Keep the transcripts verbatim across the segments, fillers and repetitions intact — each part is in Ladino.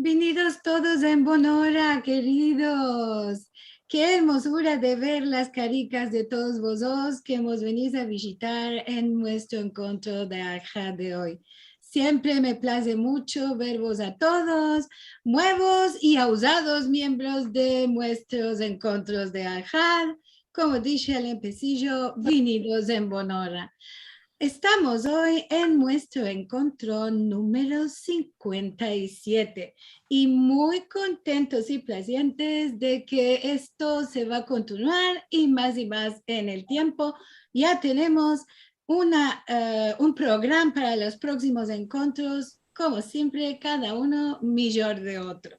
Vinidos todos en bona ora, keridos. Ke ermozura de ver las karikas de todos vozotros ke mos veniz a vijitar en muestro enkontro de Alhad de oy. Siempre me plaze muncho vervos a todos, muevos i auzados miembros de muestros enkontros de Alhad. Komo dishe al empesijo, vinidos en bona ora. Estamos oy en muestro enkontro numero sinkuenta i siete i muy kontentos i plazientes de ke esto se va a kontinuar i mas i mas en el tiempo. Ya tenemos una, eh, un programa para los proksimos enkontros, komo siempre, kada uno mijor de otro.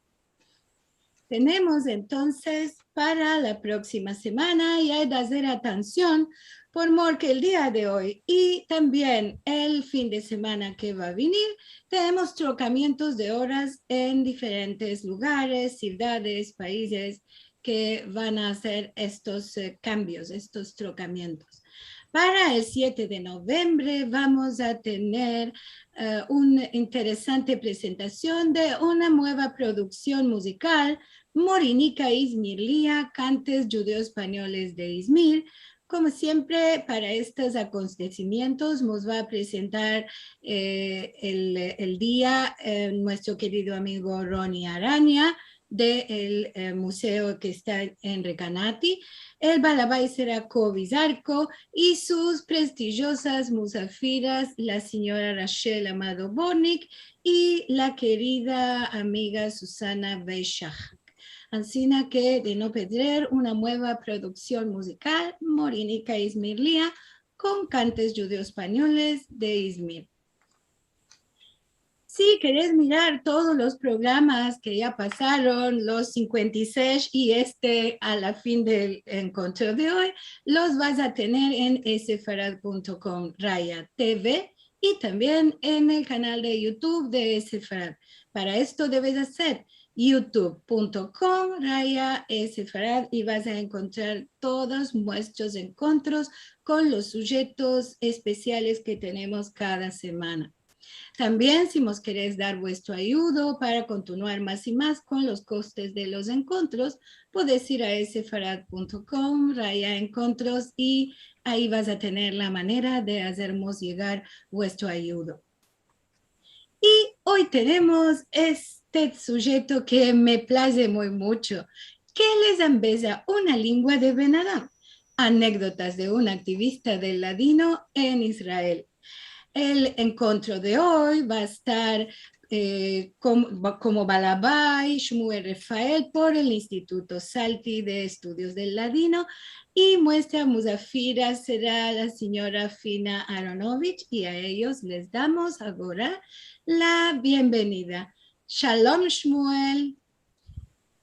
Tenemos entonses para la proksima semana i ay de azer atension, por mor ke el dia de oy i tambien el fin de semana ke va a venir, tenemos trokamientos de oras en diferentes lugares, sivdades, paizes ke van a azer estos, eh, kambios, estos trokamientos. Para el siete de novembre vamos a tener, eh, un interesante presentasion de una mueva produksion muzikal, Morinika Izmirlia, kantes djudeo-espanyoles de Izmir. Komo siempre, para estos akontesimientos mos va a presentar, eh, el, el dia, eh, muestro kerido amigo Roni Aranya, de el, eh, muzeo ke esta en Recanati. El balabay sera Kovi Zarko i sus prestijozas muzafiras, la sinyora Rachel Amado Bornik i la kerida amiga Susana Weishahak. Ansina ke de no pedrer una mueva produksion muzikal, Morinika Izmirlia, kon kantes djudeo-espanyoles de Izmir. Si keres mirar todos los programas ke ya pasaron, los sinkuenta i sesh i este a la fin del enkontro de oy, los vas a tener en esefarad punto com raya TV i tambien en el kanal de YouTube de Esefarad. Para esto deves azer youtube punto com raya esefarad i vas a enkontrar todos muestros enkontros kon los sujetos espesiales ke tenemos kada semana. Tambien, si mos keres dar vuestro ayudo para kontinuar mas i mas kon los kostes de los enkontros, podes ir a esefarad punto com raya enkontros i ayi vas a tener la manera de azermos yegar vuestro ayudo. I oy tenemos este sujeto ke me plaze muy muncho. Ke les ambeza una lingua de Ben Adam. Anekdotas de un aktivista del ladino en Israel. El enkontro de oy va a estar, eh, kom-, va-, komo balabay Shmuel Refael por el Instituto Salti de Estudios del Ladino i muestra muzafira sera la sinyora Fina Aronovich i a eyos les damos agora la bienvenida. Shalom, Shmuel.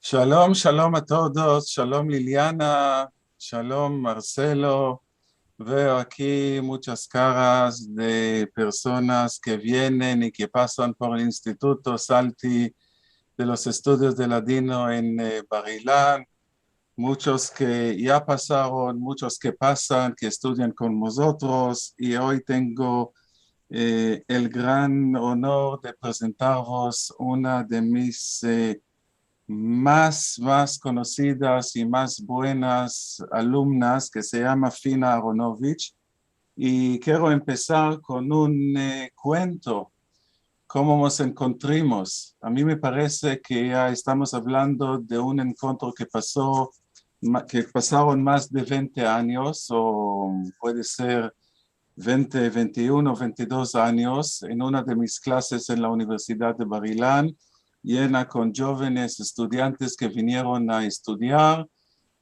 Shalom, shalom a todos. Shalom, Liliana. Shalom, Marcelo. Veo aki munchas karas de personas ke vienen i ke pasan por el Instituto Salti de los Estudios de Ladino en, eh, Bar-Ilan. Munchos ke ya pasaron, munchos ke pasan, ke estudian kon mozotros, i oy tengo, eh, el gran onor de prezentarvos una de mis, eh, mas, mas konosidas i mas buenas alumnas, ke se yama Fina Aronovich. I kero empesar kon un, eh, kuento, komo mos enkontrimos. A mi me parese ke ya estamos avlando de un enkontro ke paso, ma-, ke pasaron mas de vente anyos, o puede ser vente, vente i uno, vente i dos anyos, en una de mis klases en la Universidad de Bar-Ilan, yena kon djovenes estudiantes ke vinieron a estudiar,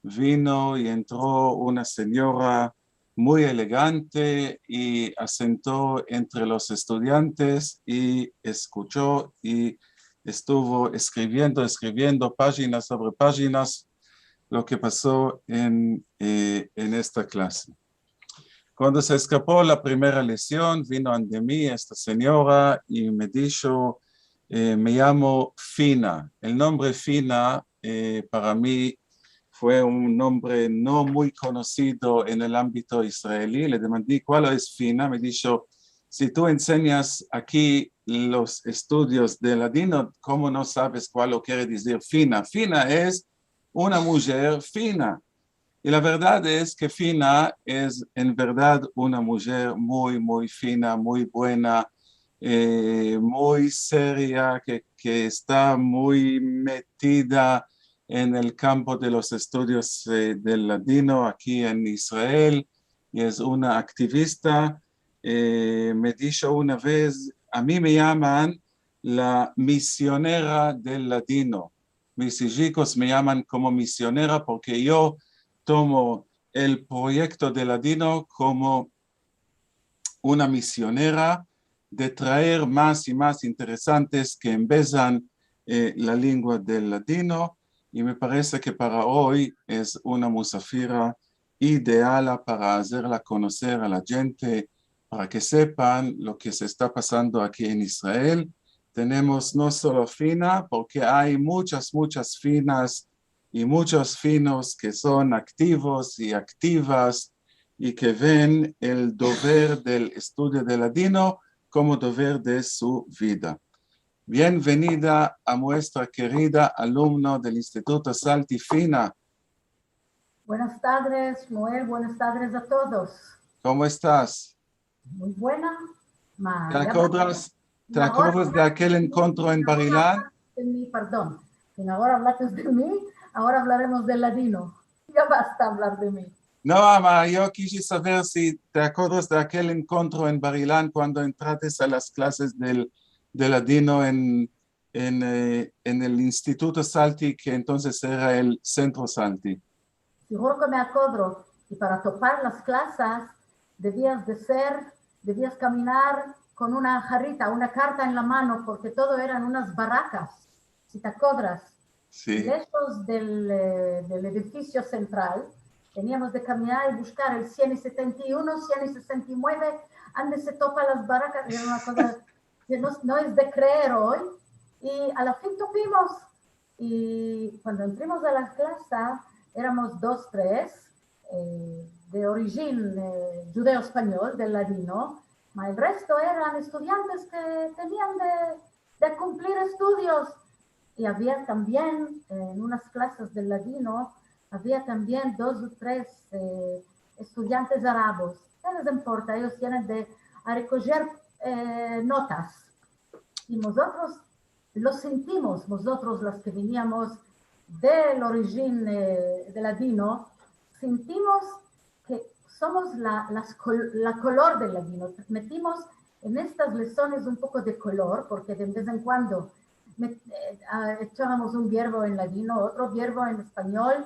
vino i entro una sinyora muy elegante i asento entre los estudiantes i eskucho i estuvo eskriviendo, eskriviendo pajinas sovre pajinas lo ke paso en, eh, en esta klase. Kuando se eskapo la primera lesion, vino ande mi esta sinyora i me disho, eh, "Me yamo Fina." El nombre Fina, eh, para mi fue un nombre no muy konosido en el ambito israeli. Le demandi, "Kual es Fina?" Me disho, "Si tu ensenyas aki los estudios de ladino, komo no saves kualo kere dizir fina? Fina es una mujer fina. I la verdad es ke Fina es en verdad una mujer muy, muy fina, muy buena, eh, muy seria, ke, ke esta muy metida en el kampo de los estudios, eh, del ladino aki en Israel, i es una aktivista. Eh, me disho una vez, a mi me yaman la misionera del ladino. Mis ijikos me yaman komo misionera porke yo tomo el proyekto de ladino komo una misionera de traer mas i mas interesantes ke embezan, eh, la lengua del ladino, i me parese ke para oy es una musafira ideala para azerla konoser a la djente, para ke sepan lo ke se esta pasando aki en Israel. Tenemos no solo Fina, porke ay muchas, muchas Finas i muchos Finos ke son aktivos i aktivas i ke ven el dover del estudio de ladino komo dover de su vida. Bienvenida a muestra kerida alumno del Instituto Salti, Fina. Buenas tardes, Shmuel. Buenas tardes a todos. Komo estas? Muy buena. Ma, te ya akodras, te akodras de akel enkontro en Bar Ilan? Agora avlates de mi, pardon. Agora avlates de mi, agora avlaremos del ladino. Ya basta avlar de mi. No, ama, yo kije saver si te akodras de akel enkontro en Bar Ilan kuando entrates a las klases del, de ladino en, en, eh, en el Instituto Salti, ke entonses era el Sentro Salti. Siguro ke me akodro. I para topar las klasas devias de ser, devias kaminar kon una jarita, una karta en la mano, porke todo eran unas barakas, si te akodras. Si. Leshos del, eh, del edifisio sentral, teniamos de kaminar i bushkar el sien i setenta i uno, sien i sesenta i mueve, ande se topa las barakas, era una koza ke no, no es de kreer oy. I a la fin topimos. I kuando entrimos a la klasa, eramos dos, tres, eh, de orijin, eh, djudeo-espanyol, del ladino, ma el resto eran estudiantes ke tenian de, de kumplir estudios. I avia tambien, eh, en unas klasas del ladino, avia tambien dos o tres, eh, estudiantes arabos. No les importa, eyos tienen de arekojer, eh, notas. I mozotros lo sintimos, mozotros los ke viniamos del orijin, eh, de ladino, sintimos ke somos la, las kol-, la kolor del ladino. Metimos en estas lesones un poko de kolor, porke de vez en kuando me-, eh, ah, echavamos un verbo en ladino, otro verbo en espanyol,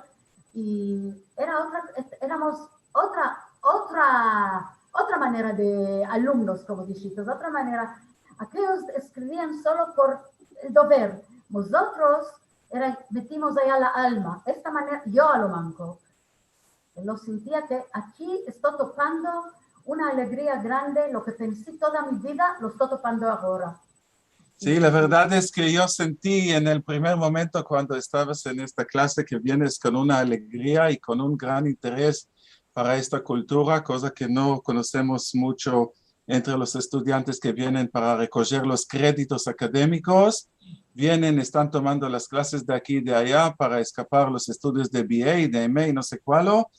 i era otra, e-, eramos otra, otra, otra manera de alumnos, komo dishites, otra manera. Akeyos eskrivian solo por el dover. Mozotros era, metimos aya la alma. Esta manera, yo a lo manko, lo sintia ke aki esto topando una alegria grande, lo ke pensi toda mi vida, lo esto topando agora. Si, la verdad es ke yo senti en el primer momento kuando estavas en esta klase ke vienes kon una alegria i kon un gran interes para esta kultura, koza ke no konosemos muncho entre los estudiantes ke vienen para rekojer los kreditos akademikos. Vienen, estan tomando las klases de aki i de aya para eskapar los estudios de B A, de M A, no se kualo.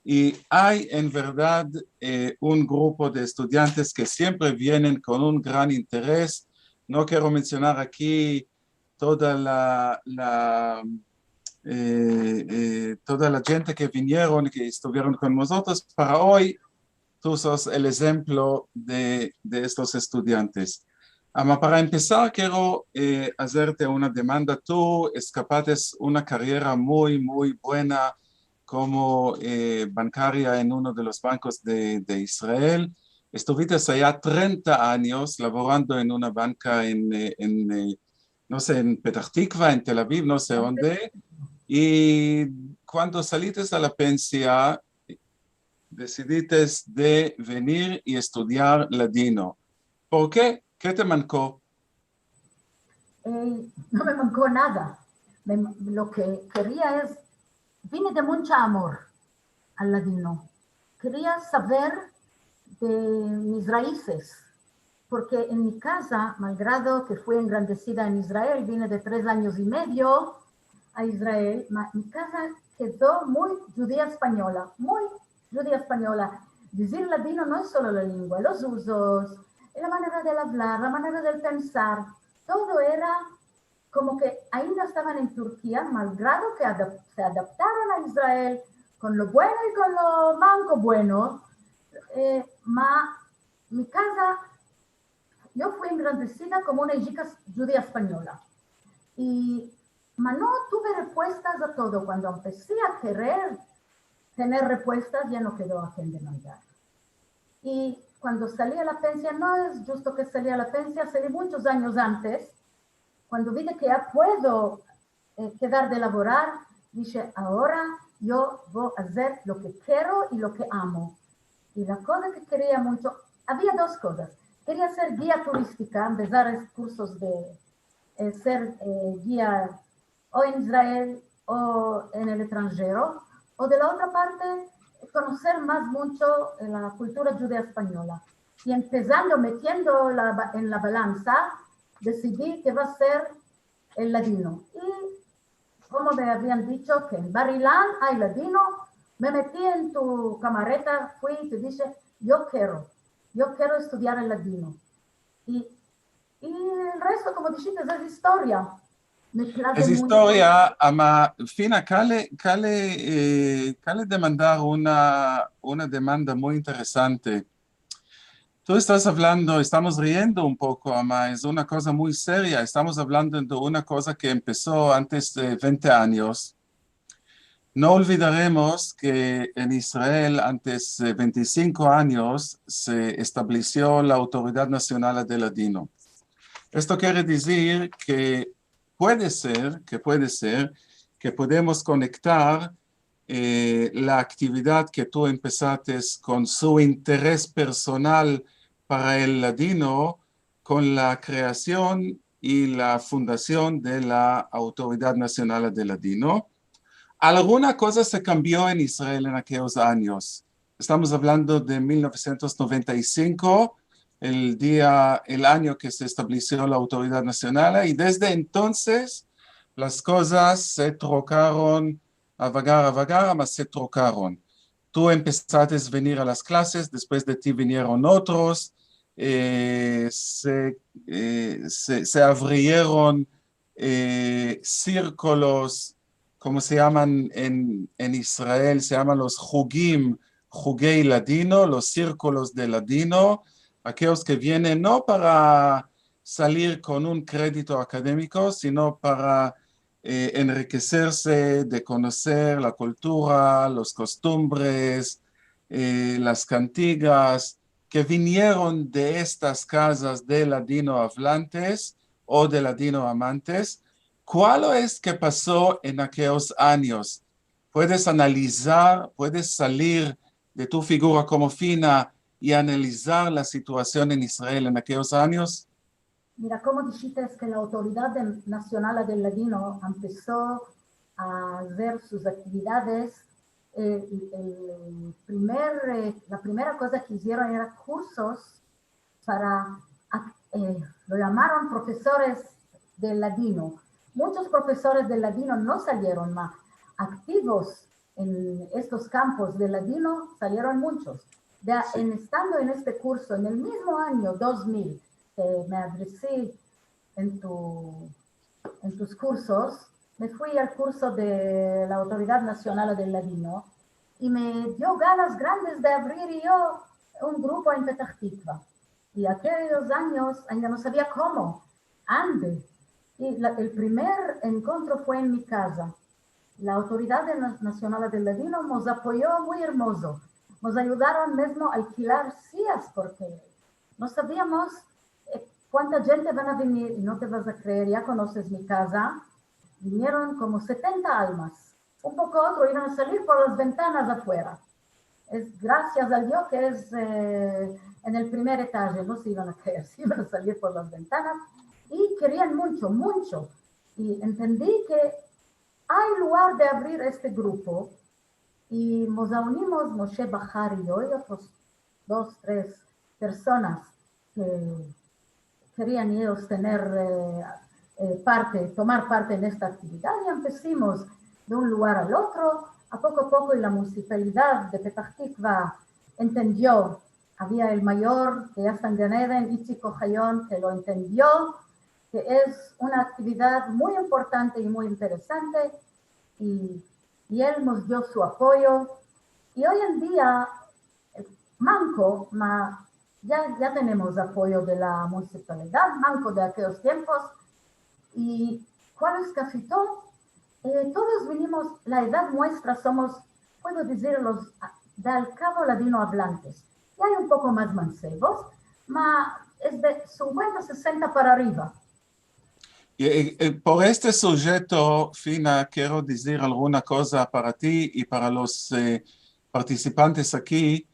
I ay en verdad, eh, un grupo de estudiantes ke siempre vienen kon un gran interes. No kero mensionar aki toda la, la, eh, eh, toda la djente ke vinieron, ke estuvieron kon mozotros. Para oy, tu sos el ezemplo de, de estos estudiantes. Ama, para empesar, kero, eh, azerte una demanda. Tu eskapates una kariera muy, muy buena komo, eh, bankaria en uno de los bankos de, de Israel. Estuvites aya trenta anyos lavorando en una banka en, eh, en, eh, no se, en Petah Tikva, en Tel Aviv, no se onde. I kuando salites a la pensia, desidites de venir i estudiar ladino. Por ke? Ke te manko? Eh, no me manko nada. Me, lo ke keria es, vine de muncho amor al ladino. Keria saver de mis raizes. porke en mi kaza, malgrado ke fui engrandesida en Israel, vine de tres anyos i medio a Israel, ma mi kaza kedo muy djudia espanyola, muy djudia espanyola. Dizir ladino no es solo la lengua, los uzos, la manera de avlar, la manera de pensar, todo era komo ke ainda estavan en Turkia, malgrado ke adap-, se adaptaron a Israel kon lo bueno i kon lo manko bueno, eh, ma mi kaza, yo fui engrandesida komo una ijika djudia espanyola. I, ma no tuve repuestas a todo. Kuando empesi a kerer tener repuestas, ya no kedo a ken demandar. I kuando sali a la pensia, no es djusto ke sali a la pensia, sali munchos anyos antes, kuando vi de ke ya puedo, eh, kedar de lavorar, dishe, agora yo vo azer lo ke kero i lo ke amo. I la koza ke keria muncho, avia dos kozas. Keria ser gia turistika, empesar es kursos de, eh, ser, eh, gia o en Israel o en el estranjero, o de la otra parte, konoser mas muncho, eh, la kultura djudia espanyola. I empesando, metiendo la ba-, en la balansa, desidi ke va ser el ladino. I komo me avian dicho ke en Bar Ilan ay ladino, me meti en tu kamareta, fui i te dishe, yo kero, yo kero estudiar el ladino. I, i el resto, komo dishites, es istoria. Me plase muncho. Es istoria, ama, Fina, kale, kale, eh, kale demandar una, una demanda muy interesante. Tu estas avlando, estamos riendo un poko, ama es una koza muy seria. Estamos avlando de una koza ke empeso antes de vente anyos. No olvidaremos ke en Israel, antes de vente i sinko anyos, se establesio la Autoridad Nasionala del Ladino. Esto kere dizir ke puede ser, ke puede ser ke podemos konektar, eh, la aktividad ke tu empesates kon su interes personal para el ladino, kon la kreasion i la fundasion de la Autoridad Nasionala del Ladino. Alguna koza se kambio en Israel en akeyos anyos. Estamos avlando de mil novesientos noventa i sinko, el dia, el anyo ke se establesio la Autoridad Nasionala, i desde entonses las kozas se trokaron, avagar, avagar, ama se trokaron. Tu empesates venir a las klases, despues de ti vinieron otros, eh, se, eh, se, se avrieron, eh, sirkulos, komo se yaman en, en Israel, se yaman los hugim, hugei ladino, los sirkulos de ladino, akeyos ke vienen no para salir kon un kredito akademiko, sino para, eh, enrikeserse de konoser la kultura, los kostumbres, eh, las kantigas, ke vinieron de estas kazas de ladino avlantes o de ladino amantes. Kualo es ke paso en akeyos anyos? Puedes analizar, puedes salir de tu figura komo Fina i analizar la situasion en Israel en akeyos anyos? Mira, komo dishites ke la Autoridad de, Nasionala del Ladino empeso a azer sus aktividades, eh, el primer, eh, la primera koza ke izieron era kursos para, eh, lo yamaron profesores de ladino. Munchos profesores de ladino no salieron, ma aktivos en estos kampos de ladino salieron munchos. De, si. En estando en este kurso, en el mizmo anyo dos mil, ke me adresi en tu, en tus kursos, me fui al kurso de la Autoridad Nasionala del Ladino i me dio ganas grandes de avrir yo un grupo en Petah Tikva. I akeyos anyos ainda no savia komo, ande. I la, el primer enkontro fue en mi kaza. La Autoridad de Na-, Nasionala del Ladino mos apoyo muy ermozo. Mos ayudaron mizmo a alkilar sillas porke no saviamos, eh, kuanta djente van a venir i no te vas a kreer, ya konoses mi kaza. Vinieron komo setenta almas. Un poko otro ivan a salir por las ventanas afuera. Es grasias al Dio ke es, eh, en el primer etaje, no se ivan a kreer, se ivan a salir por las ventanas. I kerian muncho, muncho. I entendi ke ay lugar de avrir este grupo. I mos aunimos, Moshe Bahar i yo, i otros dos, tres personas ke kerian eyos tener, e, e, parte, tomar parte en esta aktividad, i empesimos de un lugar al otro. A poko a poko, i la munisipalidad de Petah Tikva entendio, avia el mayor, ke ya esta en Gan Eden, Itzik Ohayon, ke lo entendio, ke es una aktividad muy importante i muy interesante, i, i el mos dio su apoyo. I oy en dia, e, manko, ma, ya, ya tenemos apoyo de la munisipalidad, manko de akeyos tiempos, i kual es kasi todo, e, todos vinimos, la edad muestra somos, puedo dizir, los, de al kavo ladino avlantes. I ay un poko mas mansevos, ma es de sinkuenta, sesenta para arriva. I, i, i por este sujeto, Fina, kero dizir alguna koza para ti i para los, e, partisipantes aki,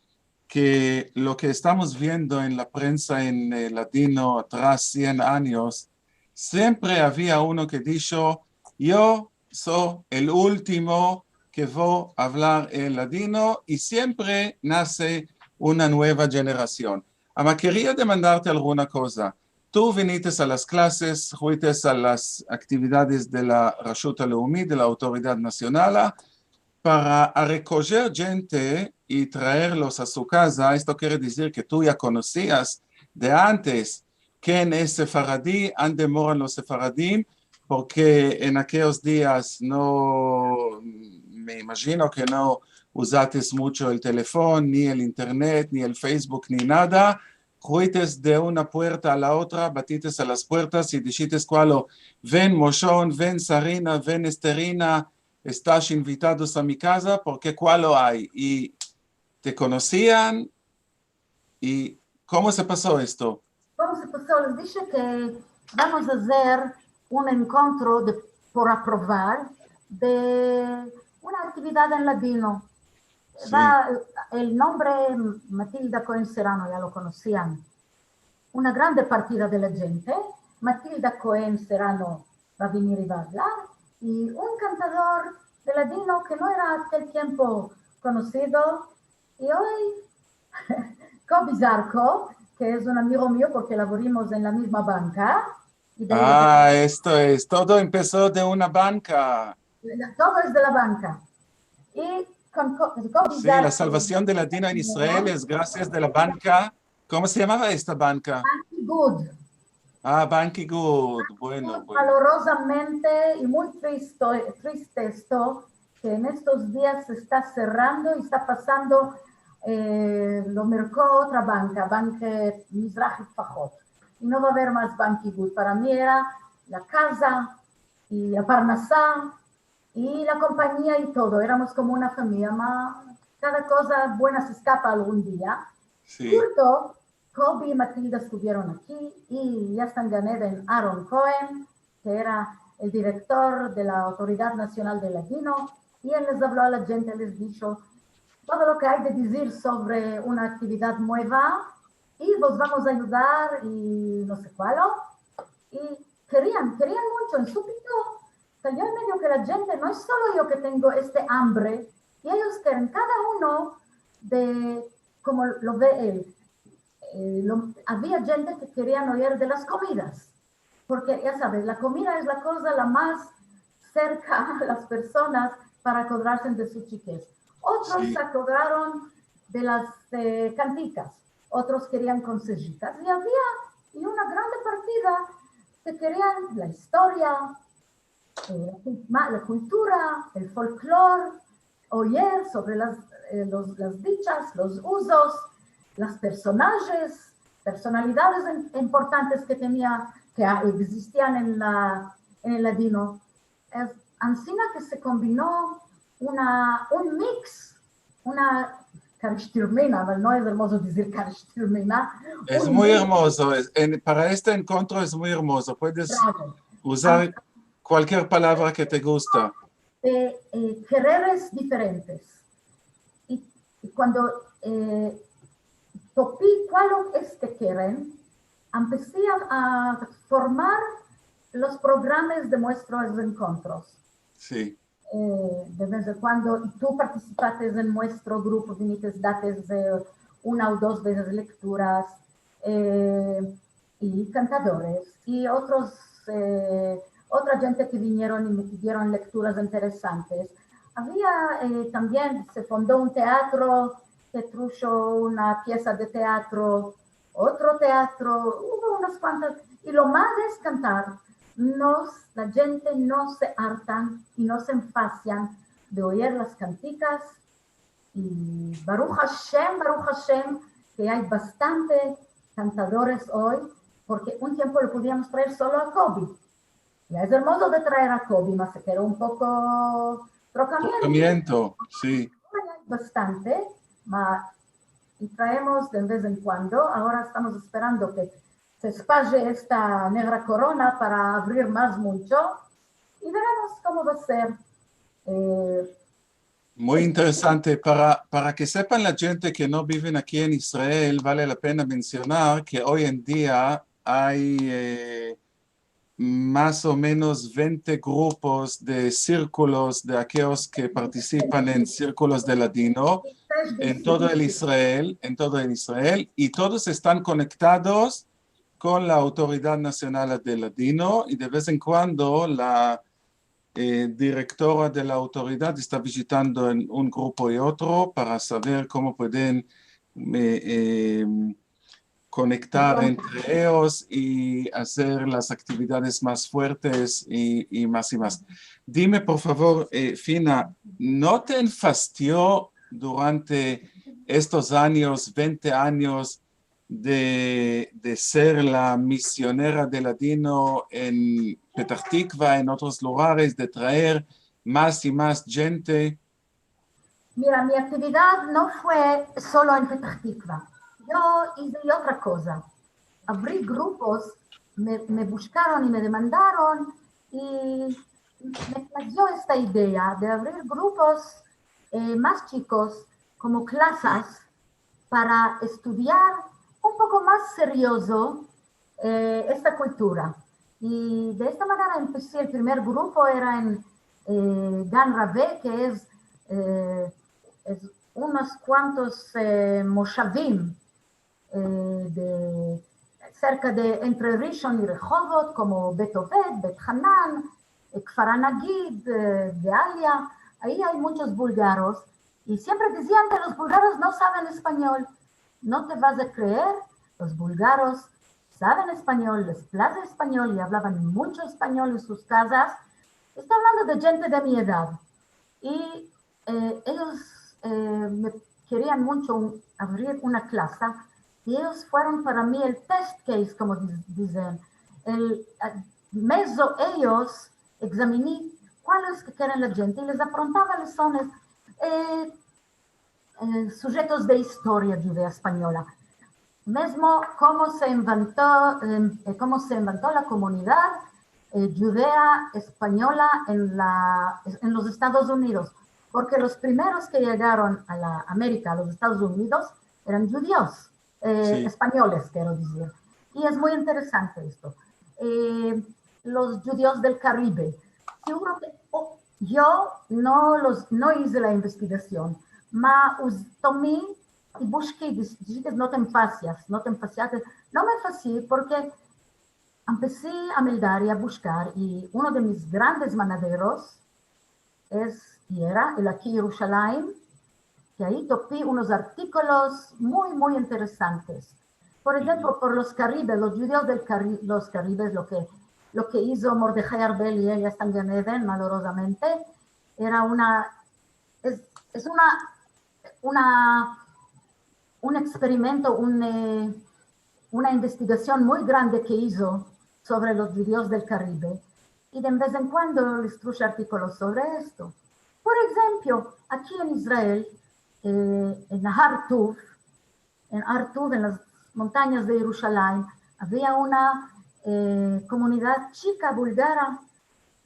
ke lo ke estamos viendo en la prensa en, e, ladino atras sien anyos, siempre avia uno ke disho, "Yo so el ultimo ke vo avlar el ladino", i siempre nase una nueva jenerasion. Ama, keria demandarte alguna koza. Tu vinites a las klases, fuites a las aktividades de la Rashut Aleumit, de la Autoridad Nasionala, para arekojer djente i traerlos a su kaza. Esto kere dizir ke tu ya konosias de antes ken es sefaradi, ande moran los sefaradim, porke en akeyos dias no, me imajino ke no uzates muncho el telefon, ni el internet, ni el Facebook, ni nada. Fuites de una puerta a la otra, batites a las puertas i dishites kualo, "Ven Moshon, ven Sarina, ven Esterina, estas invitados a mi kaza, porke kualo ay?" I te konosian, i komo se paso esto? Komo se paso? Les dishe ke vamos a azer un enkontro de, por aprovar, de una aktividad en ladino. Si. Va, el nombre Matilda Cohen Serrano, ya lo konosian una grande partida de la djente. Matilda Cohen Serrano va a venir i va a avlar, i un kantador de ladino ke no era akel tiempo konosido, i oy Kobi Zarko, ke es un amigo mio porke lavorimos en la mizma banka. I de... Ah, esto es, todo empeso de una banka. Todo es de la banka. I kon Ko-, Kobi Zarko... Si, la salvasion del ladino en Israel es grasias de la banka. Komo se yamava esta banka? Banki Gud. Ah, Banki Gud. Bueno, bueno. Dolorozamente i muy tristo, triste esto, ke en estos dias se esta serrando i esta pasando, e, lo merko otra banka, Bank Mizrahi Tefahot. I no va a aver mas Banki Gud. Para mi era la kaza i la parnasa i la kompanyia i todo. Eramos komo una famiya, ma kada koza buena se eskapa algun dia. Si. Kurto, Kobi i Matilda estuvieron aki, i ya esta en Gan Eden Aaron Cohen, ke era el direktor de la Autoridad Nasional del Ladino, i el les avlo a la djente, les disho todo lo ke ay de dizir sovre una aktividad mueva, i vos vamos a ayudar, i no se kualo. I kerian, kerian muncho. En supito, salio en medio ke la djente, no es solo yo ke tengo este ambre, i eyos keren, kada uno de komo lo ve el. E, lo, avia djente ke kerian oyer de las komidas, porke, ya saves, la komida es la koza la mas serka a las personas para akodrarse de su chikez. Otros se akodraron de las, e, kantikas, otros kerian konsejikas, i avia, i una grande partida ke kerian la istoria, e, la kul-, ma-, la kultura, el folklor, oyer sovre las, e, los, las dichas, los uzos, las personajes, personalidades im-, importantes ke tenia, ke a-, egzistian en la, en el ladino. Es ansina ke se kombino una, un mix, una karishtirmina, no es ermozo dizir karishtirmina? Es muy ermozo. Es, en, para este enkontro es muy ermozo. Puedes uzar kualkier palavra ke te gusta. De, e, kereres diferentes. I, i kuando, e, topi kualo es ke keren, empesi a formar los programas de muestros enkontros. Si. E, de vez en kuando, i tu partisipates en muestro grupo, vinites, dates, e, una o dos vezes lekturas, e, i kantadores, i otros, e, otra djente ke vinieron i me pidieron lekturas interesantes. Avia, e, tambien se fundo un teatro ke trusho una piesa de teatro, otro teatro, uvo unas kuantas, i lo mas es kantar. Nos, la djente no se artan i no se enfasian de oyer las kantikas, i Baruh Ashem, Baruh Ashem, ke ay bastante kantadores oy, porke un tiempo lo podiamos traer solo a Kobi. Ya es ermozo de traer a Kobi, mas se kere un poko trokamiento. Trokamiento, si. Ahora ya ay bastante, ma, i traemos de vez en kuando. Agora estamos esperando ke se espaje esta negra korona para avrir mas muncho, i veremos komo va a ser. E, Muy interesante. Para, para ke sepan la djente ke no biven aki en Israel, vale la pena mensionar ke oy en dia ay, e, mas o menos vente grupos de sirkulos de akeyos ke partisipan en sirkulos de ladino en todo el Israel, en todo el Israel, i todos estan konektados kon la Autoridad Nasional de Ladino, i de vez en kuando la, e, direktora de la autoridad esta vizitando en un grupo i otro para saver komo pueden, e, e, konektar entre eyos i azer las aktividades mas fuertes i, i mas i mas. Dime, por favor, e, Fina, no te enfastio durante estos anyos, vente anyos, de, de ser la misionera de ladino en Petah Tikva, en otros lugares, de traer mas i mas djente? Mira, mi aktividad no fue solo en Petah Tikva. Yo ize otra koza. Avri grupos, me, me bushkaron i me demandaron, i me plazio esta idea de avrir grupos, e, mas chikos, komo klasas, para estudiar un poko mas seriozo, e, esta kultura. I de esta manera empesi. El primer grupo era en, e, Gan Rave, ke es, e, es unos kuantos, e, moshavim, e, de, serka de, entre Rishon i Rehovot, komo Bet Oved, Bet Hanan, e, Kfar Anagid, e, Gedalia. Ayi ay munchos bulgaros, i siempre dizian ke los bulgaros no saven espanyol. No te vas a kreer, los bulgaros saven espanyol, les plaze espanyol i avlavan muncho espanyol en sus kazas. Esto avlando de djente de mi edad. I, e, eyos, e, me kerian muncho un, avrir una klasa, i eyos fueron para mi el test case, komo diz-, dizen. El, e, mezo eyos, egzamini kualos ke keren la djente i les aprontava lesones, e, e, sujetos de istoria djudea espanyola. Mezmo komo se invento, em, e, komo se invento la komunidad, e, djudea espanyola en la, en los Estados Unidos, porke los primeros ke yegaron a la Amerika, a los Estados Unidos, eran djudios, e, Si. Espanyoles, kero dizir. I es muy interesante esto. E, los djudios del Karibe. Seguro ke, o, yo no los, no ize la investigasion, ma us-, tomi i bushki, dis-, dizi ke no te enfasias, no te enfasias, no me enfasi porke empesi a meldar i a bushkar, i uno de mis grandes manaderos es, i era, el Aki Yerushalayim, ke ayi topi unos artikolos muy, muy interesantes. Por enshemplo, por los karibes, los djudios del Kari-, los karibes, lo ke, lo ke izo Mordehai Arbeli, i ya esta en Gan Eden, malorozamente, era una, es, es una, una, un eksperimento, un, e, una investigasion muy grande ke izo sovre los djudios del Karibe, i de vez en kuando les trushe artikolos sovre esto. Por enshemplo, aki en Israel, e, en Har Tuv, en Har Tuv, en las montanyas de Yerushalayim, avia una, e, komunidad chika bulgara,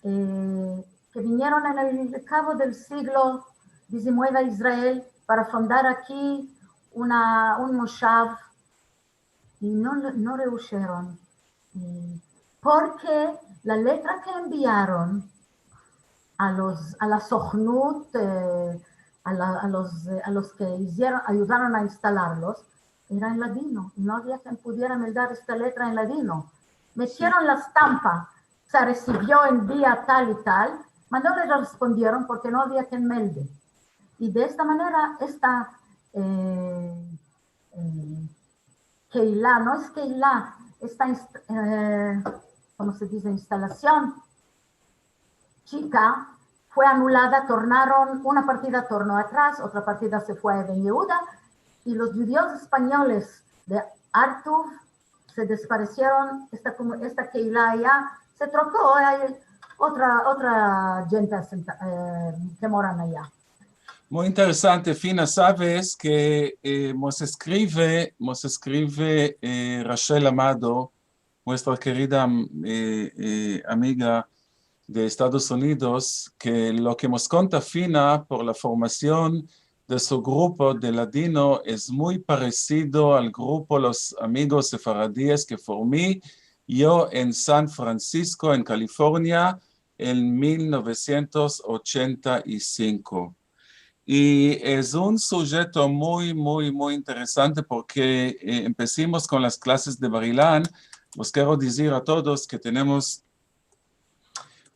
e, ke vinieron en el kavo del siglo dizinueve a Israel para fundar aki una, un moshav, i no, no reusheron, i porke la letra ke enviaron a los, a la Sohnut, e, a la, a los, e, a los ke izieron, ayudaron a instalarlos, era en ladino, i no avia ken pudiera meldar esta letra en ladino. Metieron la stampa, se resivio en dia tal i tal, ma no le respondieron porke no avia ken melde. I de esta manera, esta, eh, eh, keila, no es keila, esta inst-, eh, komo se dize? Instalasion chika fue anulada, tornaron, una partida torno atras, otra partida se fue a Eben Yehuda, i los djudios espanyoles de Artuv se desparesieron, esta komu-, esta keila aya se troko, ay otra, otra djente asenta-, eh, ke moran aya. Muy interesante, Fina. Saves ke, eh, mos eskrive, mos eskrive, eh, Rachel Amado, muestra kerida, eh, eh, amiga de Estados Unidos, ke lo ke mos konta Fina por la formasion de su grupo de ladino es muy paresido al grupo Los Amigos Sefaradies ke formí yo en San Francisco, en Kalifornia, en mil novesientos ochenta i sinko. I es un sujeto muy, muy, muy interesante porke, eh, empesimos kon las klases de Bar-Ilan. Vos kero dizir a todos ke tenemos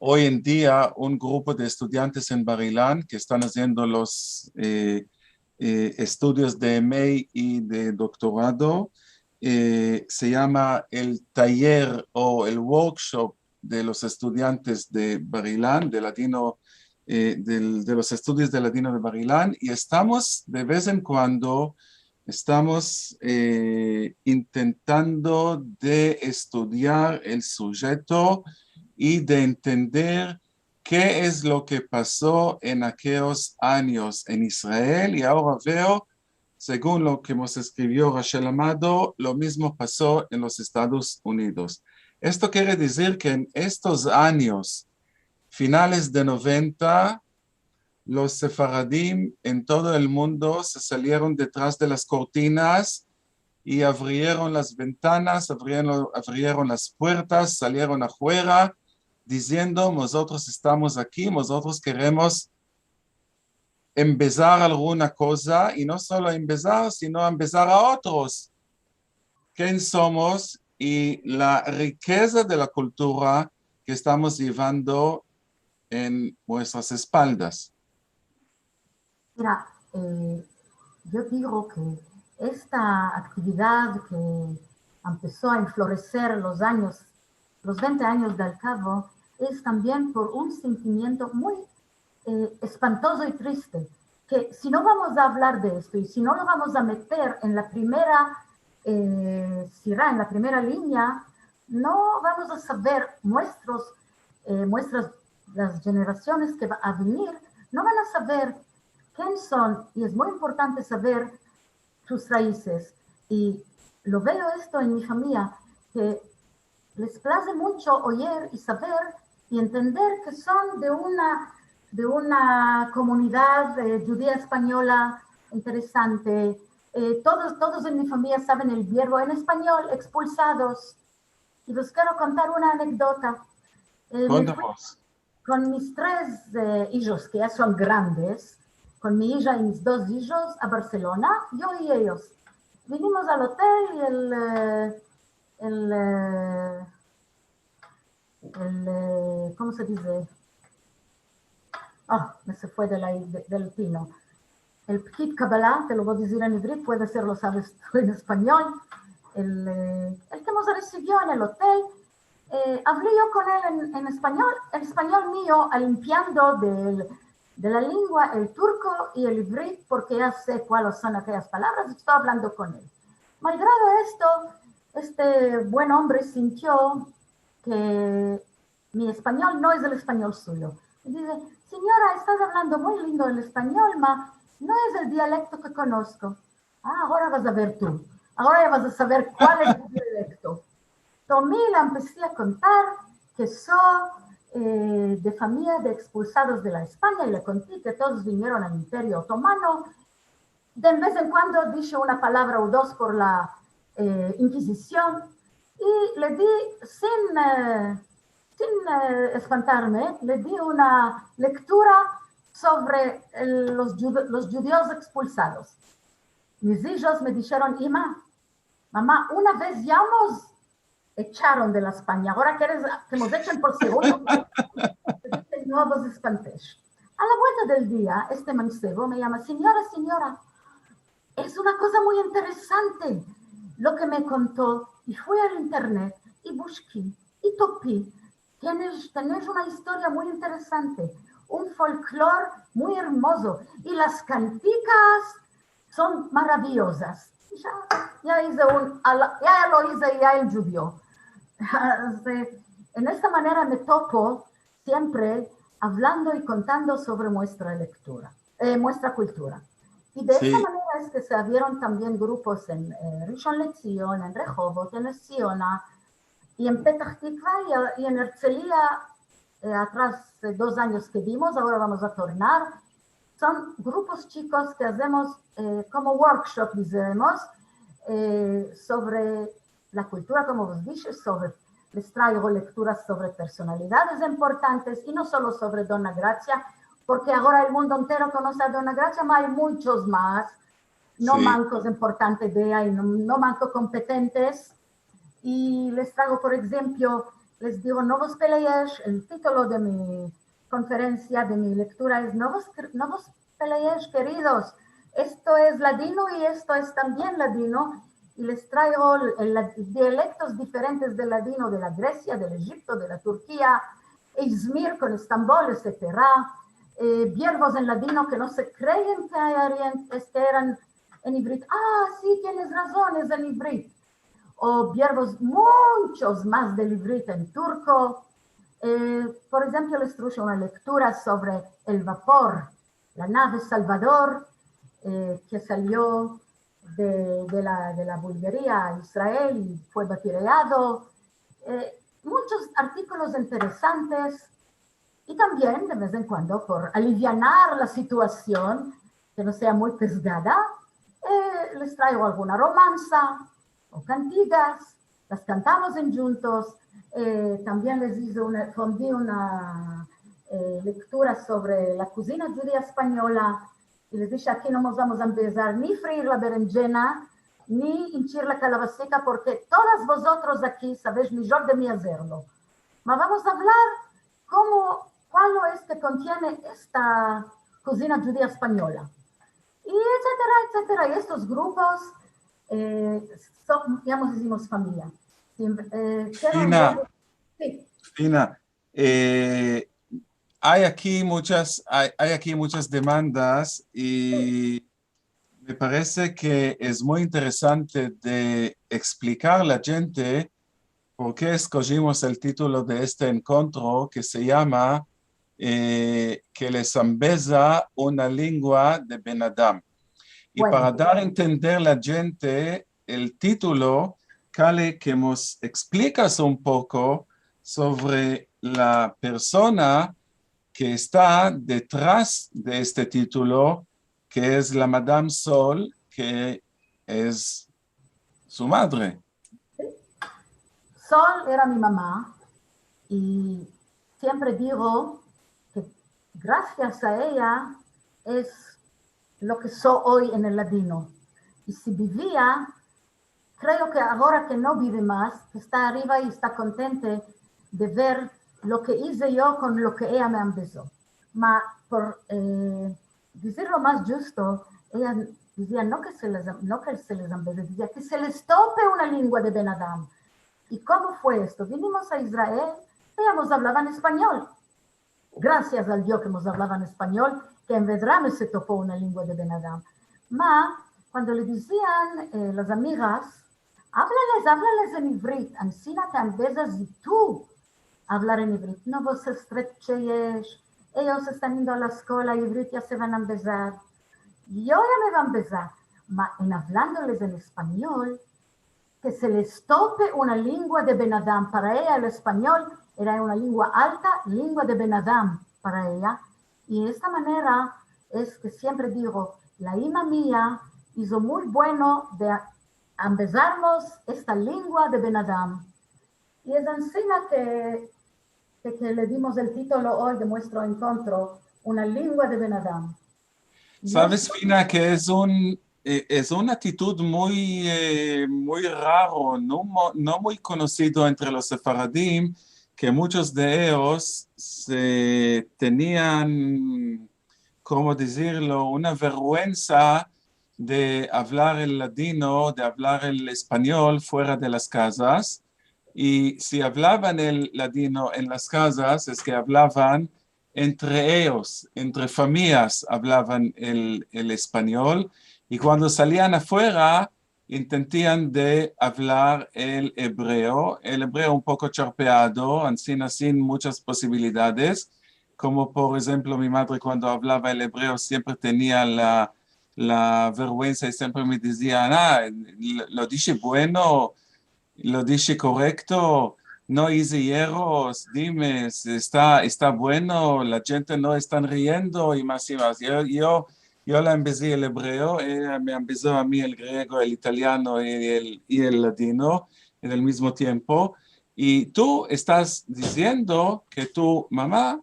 oy en dia un grupo de estudiantes en Bar-Ilan ke estan aziendo los, eh, eh, estudios de M A i de doktorado. Eh, se yama el taller o el workshop de los estudiantes de Bar-Ilan, de ladino, eh, del, de los estudios de ladino de Bar-Ilan, i estamos de vez en kuando, estamos, eh, intentando de estudiar el sujeto i de entender ke es lo ke paso en akeos anyos en Israel, i agora veo, segun lo ke mos eskrivio Rachel Amado, lo mizmo paso en los Estados Unidos. Esto kere dizir ke en estos anyos, finales de noventa, los sefaradim en todo el mundo se salieron detras de las kortinas i avrieron las ventanas, avrieron, avrieron las puertas, salieron afuera, diziendo: "Mozotros estamos aki, mozotros keremos embezar alguna koza", i no solo embezar, sino embezar a otros ken somos i la rikeza de la kultura ke estamos yevando en muestras espaldas. Mira, eh, yo digo ke esta aktividad ke empeso a enfloreser los anyos, los vente anyos de Al Kavo, es tambien por un sentimiento muy, eh, espantozo i triste, ke si no vamos a avlar de esto i si no lo vamos a meter en la primera, eh, sira, en la primera linea, no vamos a saver, muestros, eh, muestras, las jenerasiones ke va a venir, no van a saver ken son, i es muy importante saver sus raizes. I lo veo esto en mi famiya, ke les plaze muncho oyer i saver i entender ke son de una, de una komunidad, eh, djudia espanyola interesante. Eh, todos, todos en mi famiya saven el verbo en espanyol, ekspulsados. I vos kero kontar una anekdota. Eh, me fui kon mis tres, eh, ijos, ke ya son grandes, kon mi ija i mis dos ijos a Barselona, yo i eyos. Vinimos al otel i el, eh, el, eh, el, eh, komo se dize? Ah, me se fue de la, de, del tino. El pkid kabala, te lo vo a dizir en ivrit, puede ser lo saves tu en espanyol, el, eh, el ke mos resivio en el otel, eh, avli yo kon el en, en espanyol, el espanyol mio, alimpiando del, de la lengua el turko i el ivrit, porke ya se kualos son akeyas palavras, esto avlando kon el. Malgrado esto, este buen ombre sintio ke mi espanyol no es el espanyol suyo. I dize: "Sinyora, estas avlando muy lindo el espanyol, ma no es el dialekto ke konosko". "Ah, agora vas a ver tu. Agora ya vas a saver kual es el dialekto". Tomi le empesi a kontar ke so, eh, de famiya de ekspulsados de la Espanya i le konti ke todos vinieron al Imperio Otomano. De vez en kuando dishe una palavra o dos por la, eh, Inkizision i le di sin, eh, sin, eh, espantarme, le di una lektura sovre el, los dju-, los djudios ekspulsados. Mis ijos me disheron: "Ima, mama, una vez ya mos echaron de la Espanya, agora keres ke mos echen por segundo?" Dize: "No vos espantesh." A la buelta del dia, este mansevo me yama: "Sinyora, sinyora, es una koza muy interesante lo ke me konto." I fui al internet i bushki i topi: "Tenesh, tenesh una istoria muy interesante, un folklor muy ermozo, i las kantikas son maraviyozas." Ya, ya ize un, ala-, ya lo ize, ya el djudio. En esta manera me topo siempre avlando i kontando sovre muestra lektura, eh, muestra kultura. I de esta manera es ke se avieron tambien grupos en, eh, Rishon LeZion, en Rehovot, en Ness Tziyona, i en Petah Tikva i, i en Ertzelia, eh, atras, eh, dos anyos ke dimos, agora vamos a tornar. Son grupos chikos ke azemos, eh, komo workshop, dizemos, eh, sovre la kultura, komo vos dishe, sovre, les traigo lekturas sovre personalidades importantes, i no solo sovre Dona Grazia, porke agora el mundo entero konose a Dona Grazia, ma ay munchos mas, no mankos en portante idea i no, no manko kompetentes. I les traigo, por enshemplo, les digo: "No vos peleyesh", el titulo de mi konferensia, de mi lektura es: "No vos, no vos peleyesh, keridos. Esto es ladino i esto es tambien ladino." I les traigo el, el, dialektos diferentes del ladino de la Gresia, del Ejipto, de la Turkia, Izmir kon Estambol, etsetera. Eh, biervos en ladino ke no se kreen ke ay, ke eran en ivrit. "Ah, si, tienes razon, es en ivrit." O biervos munchos mas del ivrit en turko. Eh, por enshemplo, les trushe una lektura sovre el vapor, la nave Salvador, eh, ke salio de, de la, de la Bulgaria a Israel i fue batireado. Eh, munchos artikolos interesantes. I tambien, de vez en kuando, por alivianar la situasion, ke no sea muy pesgada, eh, les traigo alguna romansa o kantigas, las kantamos endjuntos. Eh, tambien les ize una, fondi una, eh, lektura sovre la kozina djudia espanyola, i les dishe: "Aki no mos vamos a ambezar ni freir la berendjena, ni inchir la kalabasika, porke todas vozotros aki savesh mijor de mi azerlo. Ma vamos a avlar komo, kualo es ke kontiene esta kozina djudia espanyola", i etsetera, etsetera. I estos grupos, eh, son, ya mos izimos famiya. Siempre, eh, kero... Fina, si. Fina, eh, ay aki munchas, ay, ay aki munchas demandas i me parese ke es muy interesante de eksplikar a la djente por ke eskojimos el titulo de este enkontro ke se yama, eh, Ke les ambeza una lengua de benadam. I para dar a entender a la djente el titulo, kale ke mos eksplikas un poko sovre la persona ke esta detras de este titulo, ke es la Madam Sol, ke es su madre. Sol era mi mama, i siempre digo ke grasias a eya es lo ke so oy en el ladino. I si bivia, kreo ke agora ke no bive mas, ke esta arriva i esta kontente de ver lo ke ize yo kon lo ke eya me ambezo. Ma, por, eh, dizirlo mas djusto, eya dizia no ke se les, no ke se les ambeze, dizia ke se les tope una lengua de benadam. I komo fue esto? Vinimos a Israel, eya mos avlava en espanyol. Grasias al Dio ke mos avlava en espanyol, ke en vedrat me se topo una lengua de benadam. Ma, kuando le dizian, eh, las amigas, "Avlales, avlales en ivrit, ansina te ambezas i tu avlar en ivrit." "No vos estrecheyesh, eyos estan indo a la eskola, ivrit ya se van a ambezar." Yo ya me va a ambezar, ma en avlandoles en espanyol, ke se les tope una lengua de benadam. Para eya el espanyol era una lengua alta, lengua de benadam para eya. I esta manera es ke siempre digo, la ima mia izo muy bueno de ambezarmos esta lengua de benadam. I es ansina ke, ke, ke le dimos el titulo oy de muestro enkontro, Una lengua de benadam. Saves, Fina, ke es un, eh, es una atitud muy, eh, muy raro, no mo-, no muy konosido entre los sefaradim, ke munchos de eyos se tenian, komo dizirlo, una verguensa de avlar el ladino, de avlar el espanyol fuera de las kazas. I si avlavan el ladino en las kazas, es ke avlavan entre eyos, entre famiyas avlavan el, el espanyol, i kuando salian afuera, intentian de avlar el ebreo, el ebreo un poko charpeado, ansina sin munchas posibilidades, komo por enshemplo mi madre kuando avlava el ebreo siempre tenia la, la verguensa i siempre me dizia, "Ah, lo, lo dishe bueno, lo dishe korekto, no ize yerros, dime, esta, esta bueno, la djente no estan riendo", i mas i mas. Yo, yo, yo la embezi el ebreo, eya me embezo a mi el grego, el italiano i el, i el ladino en el mizmo tiempo. I tu estas diziendo ke tu mama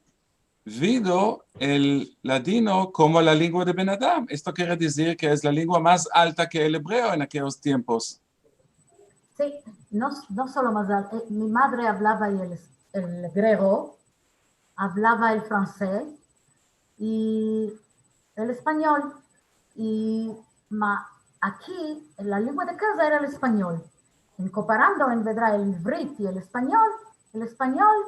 vido el ladino komo la lengua de ben adam. Esto kere dizir ke es la lengua mas alta ke el ebreo en akeyos tiempos. Si, no, no solo mas al-, eh, mi madre avlava el, el grego, avlava el fransez i el espanyol, i ma-, aki la lengua de kaza era el espanyol. En komparando en vedra el ivrit i el espanyol, el espanyol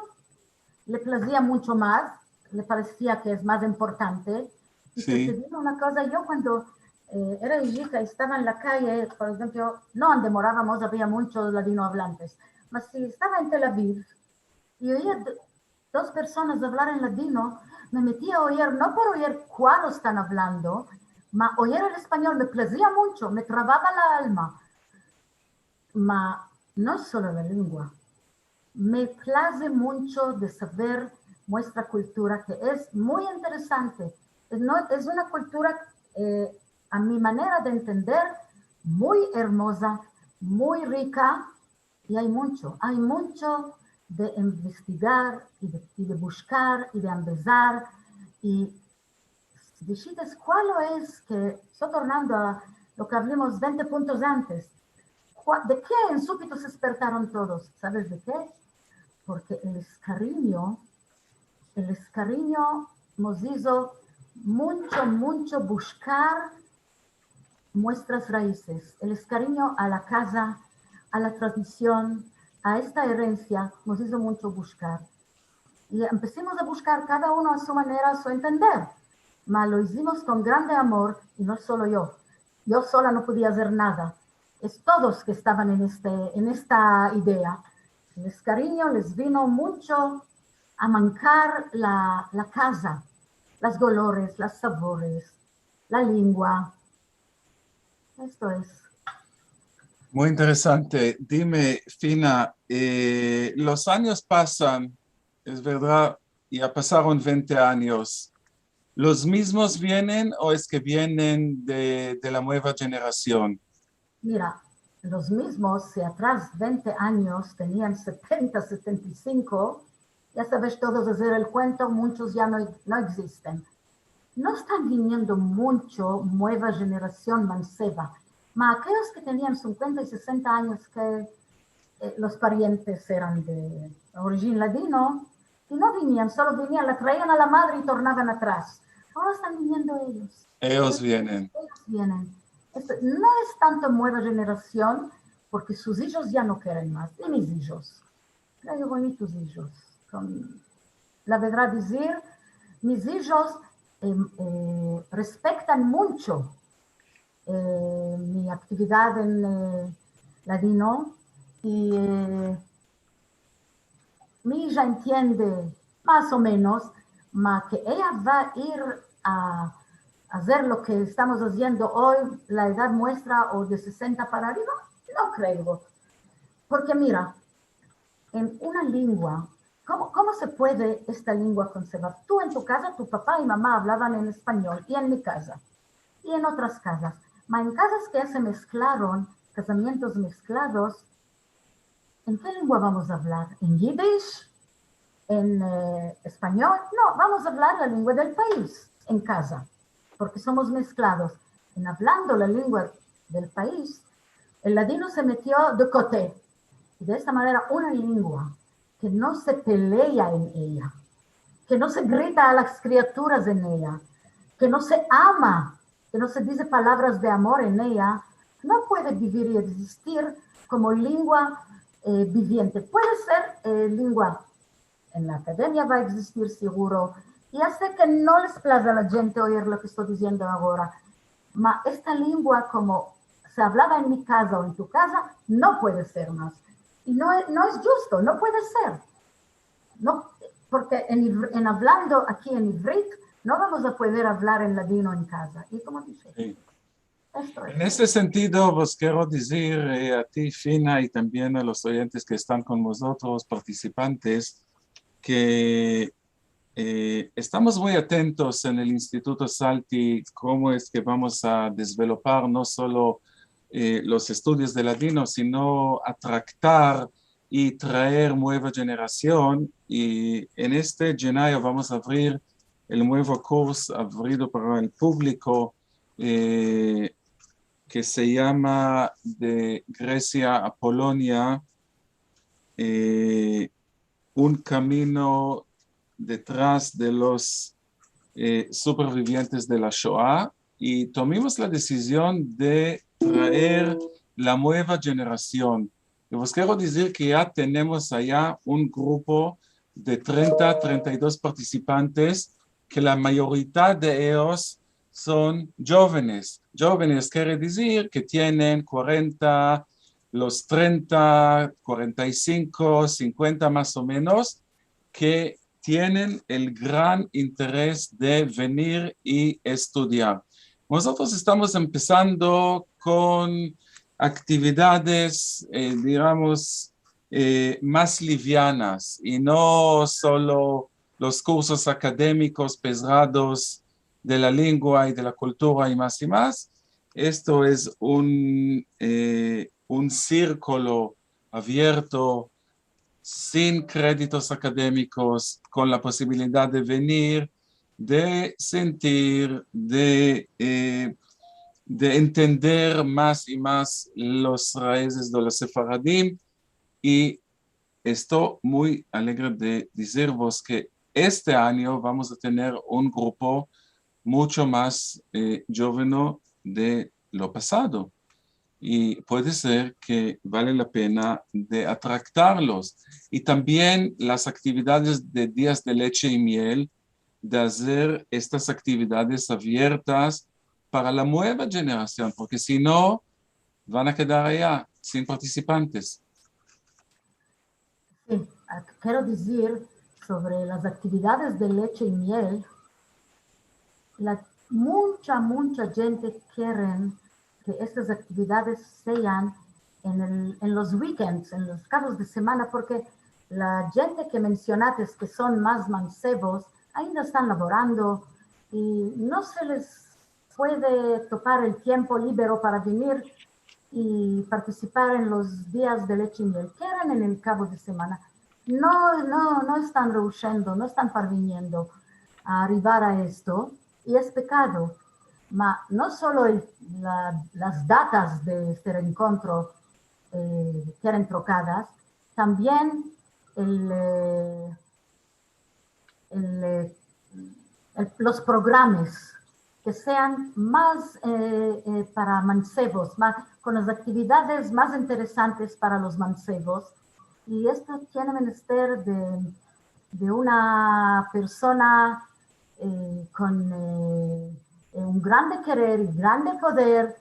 le plazia muncho mas, le paresia ke es mas importante. I si. Sesediva una koza, yo kuando, eh, era ijita i estava en la kaye, por enshemplo, no ande moravamos avia munchos ladinoavlantes, mas si estava en Tel Aviv i oia d-, dos personas avlar en ladino, me metia a oir, no por oir kualo estan avlando, ma oir el espanyol me plazia muncho, me travava la alma. Ma no solo la lengua, me plaze muncho de saver muestra kultura, ke es muy interesante. Es, no, es una kultura, eh, a mi manera de entender, muy ermoza, muy rika, i ay muncho, ay muncho de investigar i de, i de bushkar i de ambezar. I si dishites kualo es ke, esto tornando a lo ke avlimos vente puntos antes, kua-, de ke en supito se espertaron todos? Saves de ke? Porke el eskarinyo, el eskarinyo mos izo muncho, muncho bushkar muestras raizes, el eskarinyo a la kaza, a la tradision, a esta erensia, mos izo muncho bushkar. I empesimos a bushkar kada uno a su manera, a su entender, ma lo izimos kon grande amor, i no solo yo. Yo sola no podia azer nada. Es todos ke estavan en este, en esta idea. El eskarinyo les vino muncho a mankar la, la kaza, las golores, las savores, la lengua. Esto es. Muy interesante. Dime, Fina, eh, los anyos pasan, es verdad, ya pasaron vente anyos. Los mizmos vienen o es ke vienen de, de la mueva jenerasion? Mira, los mizmos, si atras vente anyos tenian setenta, setenta i sinko, ya saves todos azer el kuento, munchos ya no, no egzisten. No estan viniendo muncho mueva jenerasion manseva, ma akeyos ke tenian sinkuenta i sesenta anyos ke, eh, los parientes eran de orijin ladino, i no vinian, solo vinian, la traian a la madre i tornavan atras. Agora estan viniendo eyos. Eyos vienen. Eyos vienen. Esto no es tanto mueva jenerasion, porke sus ijos ya no keren mas, i mis ijos. Traigo bonitos ijos. Kon, la verdad dizir, mis ijos, em, eh, respektan muncho, eh, mi aktividad en, eh, ladino, i, eh, mi ija entiende mas o menos, ma ke eya va a ir a azer lo ke estamos aziendo oy, la edad muestra o de sesenta para arriva, no kreo. Porke mira, en una lengua, komo, komo se puede esta lengua konservar? Tu en tu kaza, tu papa i mama avlavan en espanyol, i en mi kaza, i en otras kazas. Ma en kazas ke ya se mesklaron, kazamientos mesklados, en ke lengua vamos a avlar? En yidish? En, eh, espanyol? No, vamos a avlar la lengua del pais, en kaza, porke somos mesklados. en avlando la lengua del pais, el ladino se metio de kote. I de esta manera una lengua ke no se pelea en eya, ke no se grita a las kriaturas en eya, ke no se ama, ke no se dize palavras de amor en eya, no puede bivir i egzistir komo lengua, eh, biviente. Puede ser, eh, lengua en la akademia va a egzistir seguro, i ya se ke no les plaze a la djente oir lo ke esto diziendo agora, ma esta lengua komo se avlava en mi kaza o en tu kaza, no puede ser mas. I no es, no es djusto, no puede ser. No, porke en ivr-, en avlando aki en ivrit, no vamos a pueder avlar en ladino en kaza. I komo dishe, si, esto es. En este sentido, vos kero dizir, eh, a ti, Fina, i tambien a los oyentes ke estan kon mozotros, partisipantes, ke, eh, estamos muy atentos en el Instituto Salti komo es ke vamos a dezvelopar no solo, eh, los estudios de ladino, sino atraktar i traer mueva djenerasion. I en este djenayo vamos a avrir el muevo kurso avrido para el publiko, eh, ke se yama De Gresia a Polonia, eh, un kamino detras de los, eh, supervivientes de la Shoa, i tomimos la desizion de traer la mueva djenerasion. I vos kero dizir ke ya tenemos aya un grupo de trenta, trenta i dos partisipantes, ke la mayoridad de eyos son djovenes. Djovenes kere dizir ke tienen kuarenta, los trenta, kuarenta i sinko, sinkuenta mas o menos, ke tienen el gran interes de venir i estudiar. Mozotros estamos empesando kon aktividades, eh, digamos, eh, mas livianas i no solo los kursos akademikos pezados de la lengua i de la kultura i mas i mas. Esto es un, eh, un sirkulo avierto, sin kreditos akademikos, kon la posibilidad de venir, de sentir, de, eh, de entender mas i mas los raizes de los sefaradim. I esto muy alegre de dizirvos ke este anyo vamos a tener un grupo muncho mas, eh, djoveno de lo pasado. I puede ser ke vale la pena de atraktarlos. I tambien las aktividades de Dias de Leche i Miel, de azer estas aktividades aviertas para la mueva djenerasion, porke si no, van a kedar aya, sin partisipantes. Si, a-, kero dizir sovre las aktividades de Leche i Miel, la, muncha, muncha djente keren ke estas aktividades sean en el, en los weekends, en los kabos de semana, porke la djente ke mensionates ke son mas mansevos, ainda estan lavorando i no se les puede topar el tiempo libero para venir i partisipar en los dias de Leche i Miel. Keren en el kabo de semana. No, no, no estan reushendo, no estan parviniendo a arrivar a esto, i es pekado. Ma no solo el, la, las datas de este reenkontro, eh, keren trokadas, tambien el, eh, el, eh, el, los programas ke sean mas, eh, eh, para mansevos, mas, kon las aktividades mas interesantes para los mansevos. I esto tiene menester de, de una persona, eh, kon, eh, eh, un grande kerer i grande poder,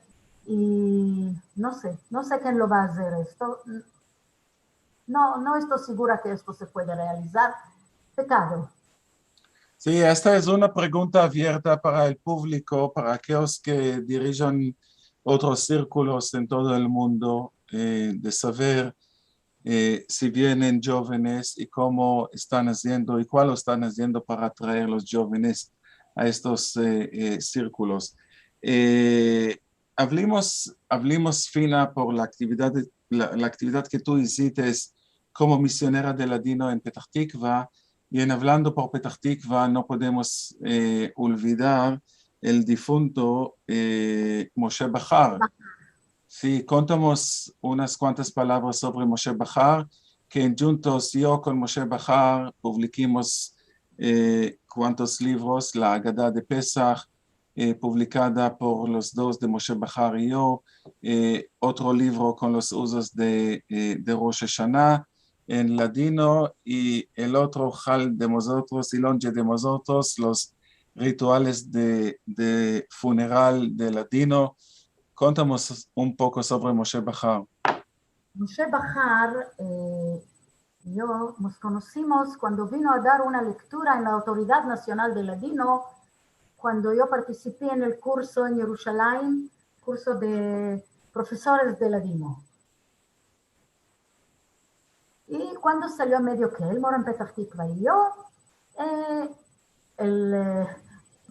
i no se, no se ken lo va a azer esto. No, no esto segura ke esto se puede realizar. Pekado. Si, esta es una pregunta avierta para el publiko, para akeyos ke dirijen otros sirkulos en todo el mundo, eh, de saver, eh, si vienen djovenes i komo estan aziendo i kualo estan aziendo para atraer los djovenes a estos, eh, eh, sirkulos. Eh, avlimos, avlimos, Fina, por la aktividad, la, la aktividad ke tu izites komo misionera de ladino en Petah Tikva, i en avlando por Petah Tikva no podemos, eh, olvidar el difunto, eh, Moshe Bahar. Si, kontamos unas kuantas palavras sovre Moshe Bahar, ke djuntos yo kon Moshe Bahar publikimos, eh, kuantos livros, La Agada de Pesah, eh, publikada por los dos de Moshe Bahar i yo, eh, otro livro kon los uzos de, eh, de Rosh Ashana en ladino, i el otro, Hal de Mozotros i Lonje de Mozotros, los rituales de, de funeral de ladino. Kontamos un poko sovre Moshe Bahar. Moshe Bahar, eh, i yo mos konosimos kuando vino a dar una lektura en la Autoridad Nasional de Ladino, kuando yo partisipi en el kurso en Yerushalayim, kurso de profesores de ladino. I kuando salio medio ke el mora en Petah Tikva i yo, eh, el, eh,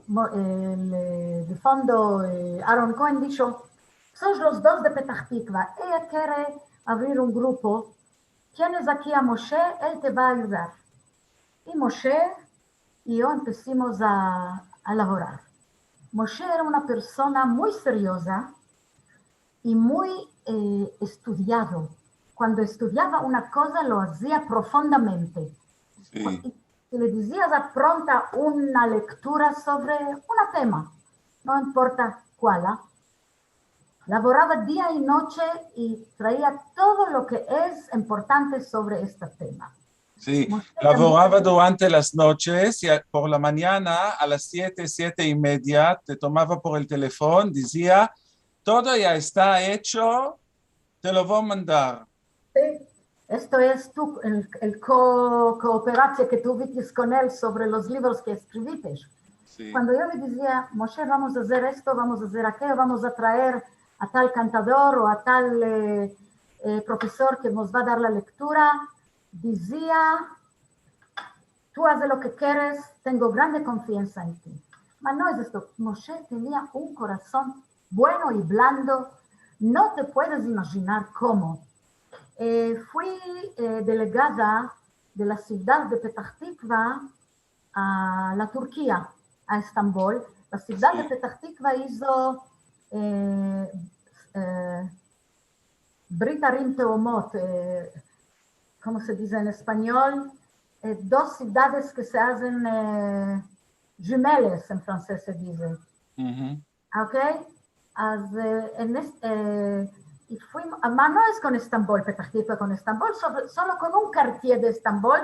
mo-, el, eh, difunto, eh, Aaron Cohen disho: "Sois los dos de Petah Tikva, eya kere avrir un grupo, tienes aki a Moshe, el te va a ayudar." I Moshe i yo empesimos a, a lavorar. Moshe era una persona muy serioza i muy, eh, estudiado. Kuando estudiava una koza, lo azia profundamente. Si. I si le dizias: "Apronta una lektura sovre un tema, no importa kual, a", lavorava dia i noche i traia todo lo ke es importante sovre este tema. Si, Moshe tambien lavorava durante las noches i a, por la manyana a las siete, siete i media, te tomava por el telefon, dizia: "Todo ya esta echo, te lo vo a mandar." Si, esto es tu, el, el ko-, kooperasia ke tuvites kon el sovre los livros ke eskrivites. Si. Kuando yo le dizia: "Moshe, vamos a azer esto, vamos a azer akeyo, vamos a traer a tal kantador o a tal, eh, eh, profesor ke mos va a dar la lektura", dizia: "Tu aze lo ke keres, tengo grande konfiansa en ti." Ma no es esto. Moshe tenia un korason bueno i blando, no te puedes imajinar komo. Eh, fui, eh, delegada de la sivdad de Petah Tikva a la Turkia, a Estambol. La sivdad de Petah Tikva izo, eh, eh, Brit Arim Teomot, eh, komo se dize en espanyol? Eh, dos sivdades ke se azen, eh, jumelles en fransez se dize. Ok? Az, eh, en es-, eh, i fuimos, ma no es kon Estambol, Petah Tikva kon Estambol, solo, solo kon un kartier de Estambol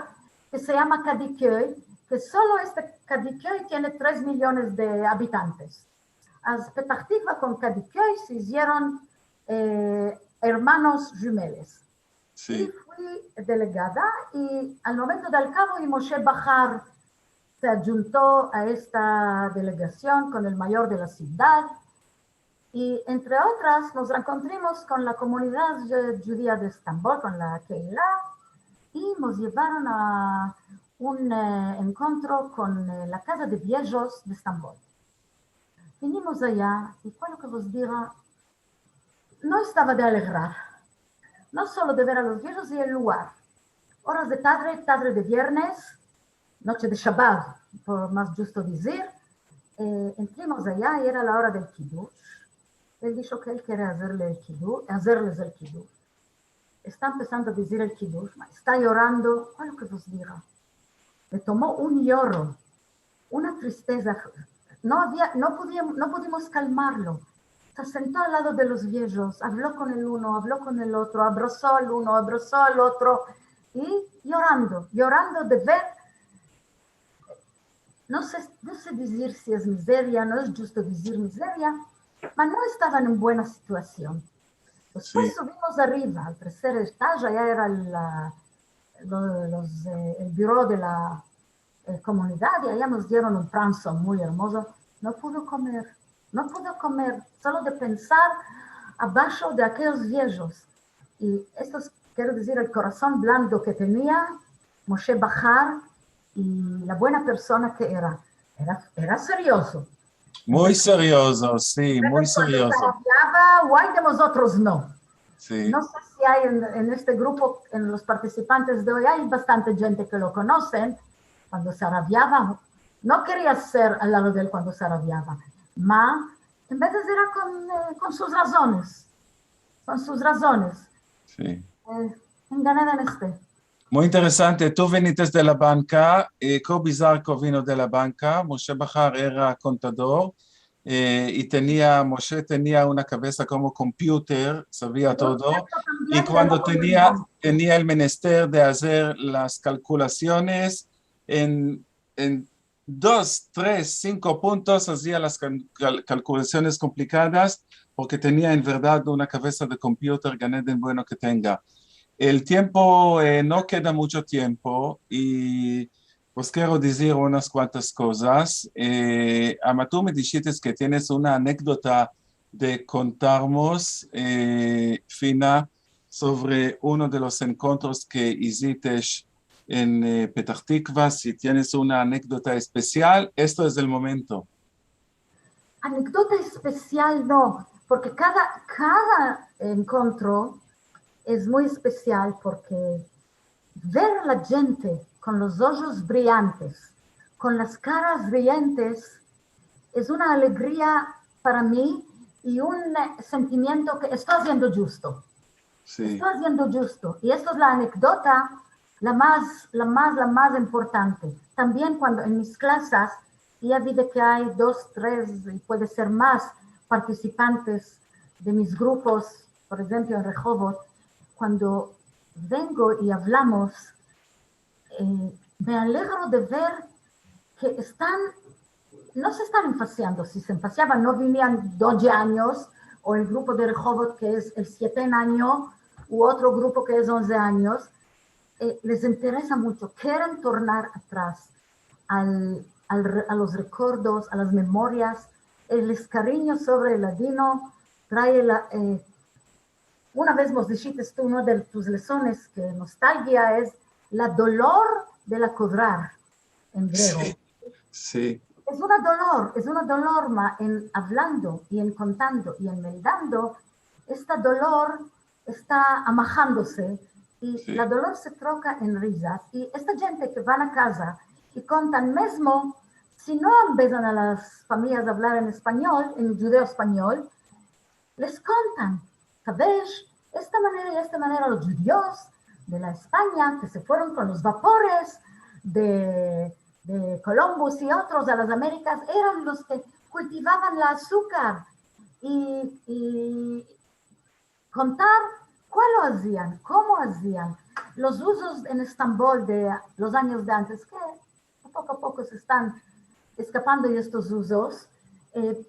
ke se yama Kadiköy, ke solo este Kadiköy tiene tres miliones de abitantes. Az Petah Tikva kon Kadiköy se izieron, eh, ermanos jumelles. Si. I fui delegada i al momento del kavo i Moshe Bahar se adjunto a esta delegasion kon el mayor de la sivdad. I, entre otras, mos enkontrimos kon la komunidad, eh, djudia de Estambol, kon la Kehila, i mos yevaron a un, eh, enkontro kon, eh, la Kaza de Viejos de Estambol. Vinimos aya, i kualo ke vos diga, no estava de alegrar. No solo de ver a los viejos i el lugar. Oras de tadre, tadre de viernes, noche de Shabat, por mas djusto dizir, eh, entrimos aya i era la ora del kidush. El disho ke el kere azerle el kidu-, azerles el kidush. Esta empesando a dizir el kidush, ma esta yorando, kualo ke vos diga. Le tomo un yoro, una tristeza. No avia, no podia, no pudimos kalmarlo. Se asento al lado de los viejos, avlo kon el uno, avlo kon el otro, abraso al uno, abraso al otro, i yorando, yorando de ver, no se, no se dizir si es mizeria, no es djusto dizir mizeria, ma no estavan en buena situasion. Despues suvimos ariva, al terser etaje, aya era la, lo, los, eh, el biro de la, eh, komunidad, i aya mos dieron un pranzo muy ermozo. No pudo komer, no pudo komer, solo de pensar abasho de akeyos viejos. I esto es, kero dizir, el korason blando ke tenia Moshe Bahar i la buena persona ke era. Era, era seriozo. Muy seriozo, si, muy seriozo. Kuando se arabiava, guay de mozotros, no. Si. No se si ay en, en este grupo, en los partisipantes de oy, ay bastante djente ke lo konosen. Kuando se arabiava, no kerias ser al lado de el kuando se arabiava. ma, en vez de zerrar kon, eh, kon sus razones, kon sus razones. Si. Eh, en Gan Eden este. Muy interesante. Tu vinites de la banka, eh, Kobi Zarko vino de la banka, Moshe Bahar era kontador, eh, i tenia, Moshe tenia una kavesa komo computer, savia todo. I kuando tenia, tenia el menester de azer las kalkulasiones en, en dos, tres, sinko puntos, azia las kal-, kal-, kalkulasiones komplikadas, porke tenia en verdad una kavesa de computer, Gan Eden bueno ke tenga. El tiempo, eh, no keda muncho tiempo, i pues kero dizir unas kuantas kozas. Eh, ama tu me dishites ke tienes una anekdota de kontarmos, eh, Fina, sovre uno de los enkontros ke izites en, eh, Petah Tikva, si tienes una anekdota espesial, esto es el momento. Anekdota espesial no, porke kada, kada enkontro es muy espesial, porke ver la djente kon los ojos briyantes, kon las karas rientes, es una alegria para mi i un, eh, sentimiento ke esto aziendo djusto. Si. Esto aziendo djusto. I esto es la anekdota la mas, la mas, la mas importante. Tambien kuando en mis klasas, i a vida ke ay dos, tres, i puede ser mas, partisipantes de mis grupos, por enshemplo, en Rehovot, kuando vengo i avlamos, eh, me alegro de ver ke estan, no se estan enfasiando. Si se enfasiavan, no vinian dodje anyos, o el grupo de Rehovot, ke es el siete en anyo, u otro grupo ke es onze anyos, eh, les interesa muncho, keren tornar atras al, al re-, a los rekordos, a las memorias, el, el karinyo sovre el ladino, trae la, eh, una vez mos dishites tu, una de tus lesones, ke nostalgia es la dolor de la kovrar en grego. Si, si. Es una dolor, es una dolor, ma en avlando i en kontando i en meldando, esta dolor esta amahandose i, si, la dolor se troka en rizas. I esta djente ke van a kaza i kontan mezmo, si no ambezan a las famiyas avlar en espanyol, en djudeo-espanyol, les kontan, savesh, esta manera i esta manera los djudios de la Espanya ke se fueron kon los vapores de, de Columbus i otros a las Amerikas, eran los ke kultivavan la azukar i, i kontar kual lo azian, komo azian, los uzos en Estambol de los anyos de antes, ke poko a poko se estan eskapando estos uzos. Eh,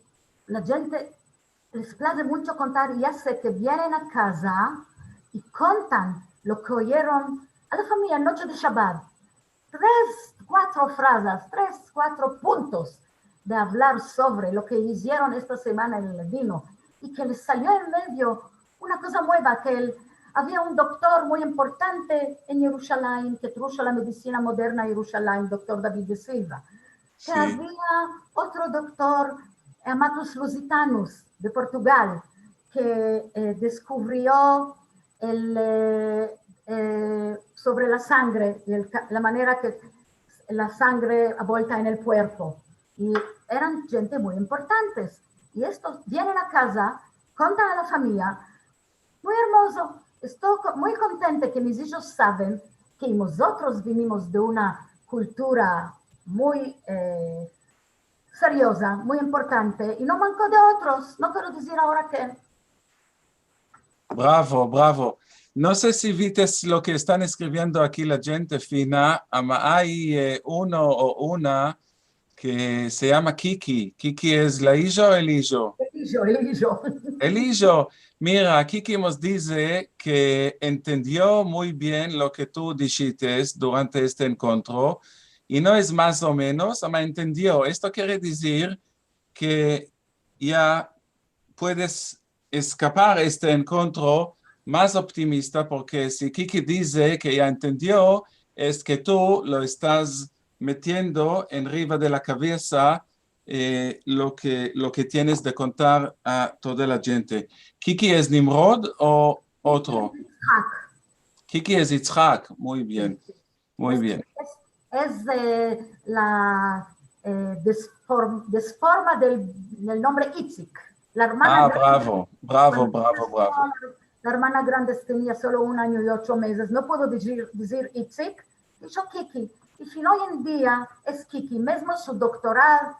la djente les plaze muncho kontar, i ya se ke vienen a kaza i kontan lo ke oyeron a la famiya noche de Shabat. Tres, kuatro frazas, tres, kuatro puntos de avlar sovre lo ke izieron esta semana en el ladino, i ke les salio en medio una koza mueva, ke el, avia un doktor muy importante en Yerushalayim, ke trujo la medisina moderna a Yerushalayim, doktor David de Silva, ke, si, avia otro doktor, Amatus Lusitanus, de Portugal, ke, eh, deskuvrio el, eh, eh, sovre la sangre i el ka-, la manera ke la sangre abolta en el kuerpo. I eran djente muy importantes. I estos vienen a kaza, kontan a la famiya. Muy ermozo. Esto ko-, muy kontente ke mis ijos saven ke mozotros vinimos de una kultura muy, eh, serioza, muy importante, i no manko de otros. No kero dizir agora ke. Bravo, bravo. No se si vites lo ke estan eskriviendo aki la djente, Fina, ama ay, eh, uno o una ke se yama Kiki. Kiki es la ija o el ijo? El ijo, el ijo. El ijo. Mira, Kiki mos dize ke entendio muy bien lo ke tu dishites durante este enkontro, i no es mas o menos, ama entendio. Esto kere dizir ke ya puedes eskapar este enkontro mas optimista, porke si Kiki dize ke ya entendio, es ke tu lo estas metiendo enriva de la kavesa, eh, lo ke, lo ke tienes de kontar a toda la djente. Kiki es Nimrod o otro? Itzhak. Kiki es Itzhak, muy bien, muy bien. Es, es, eh, la, eh, des-, form- desforma del, del nombre Itzik. La ermana Ah, grande, bravo, bravo, cuando bravo, tenia bravo. solo- la ermana grande tenia solo un anyo i ocho mezes. No puedo dizir, dizir Itzik. Disho Kiki. I si no, oy en dia es Kiki. Mezmo su doktorado,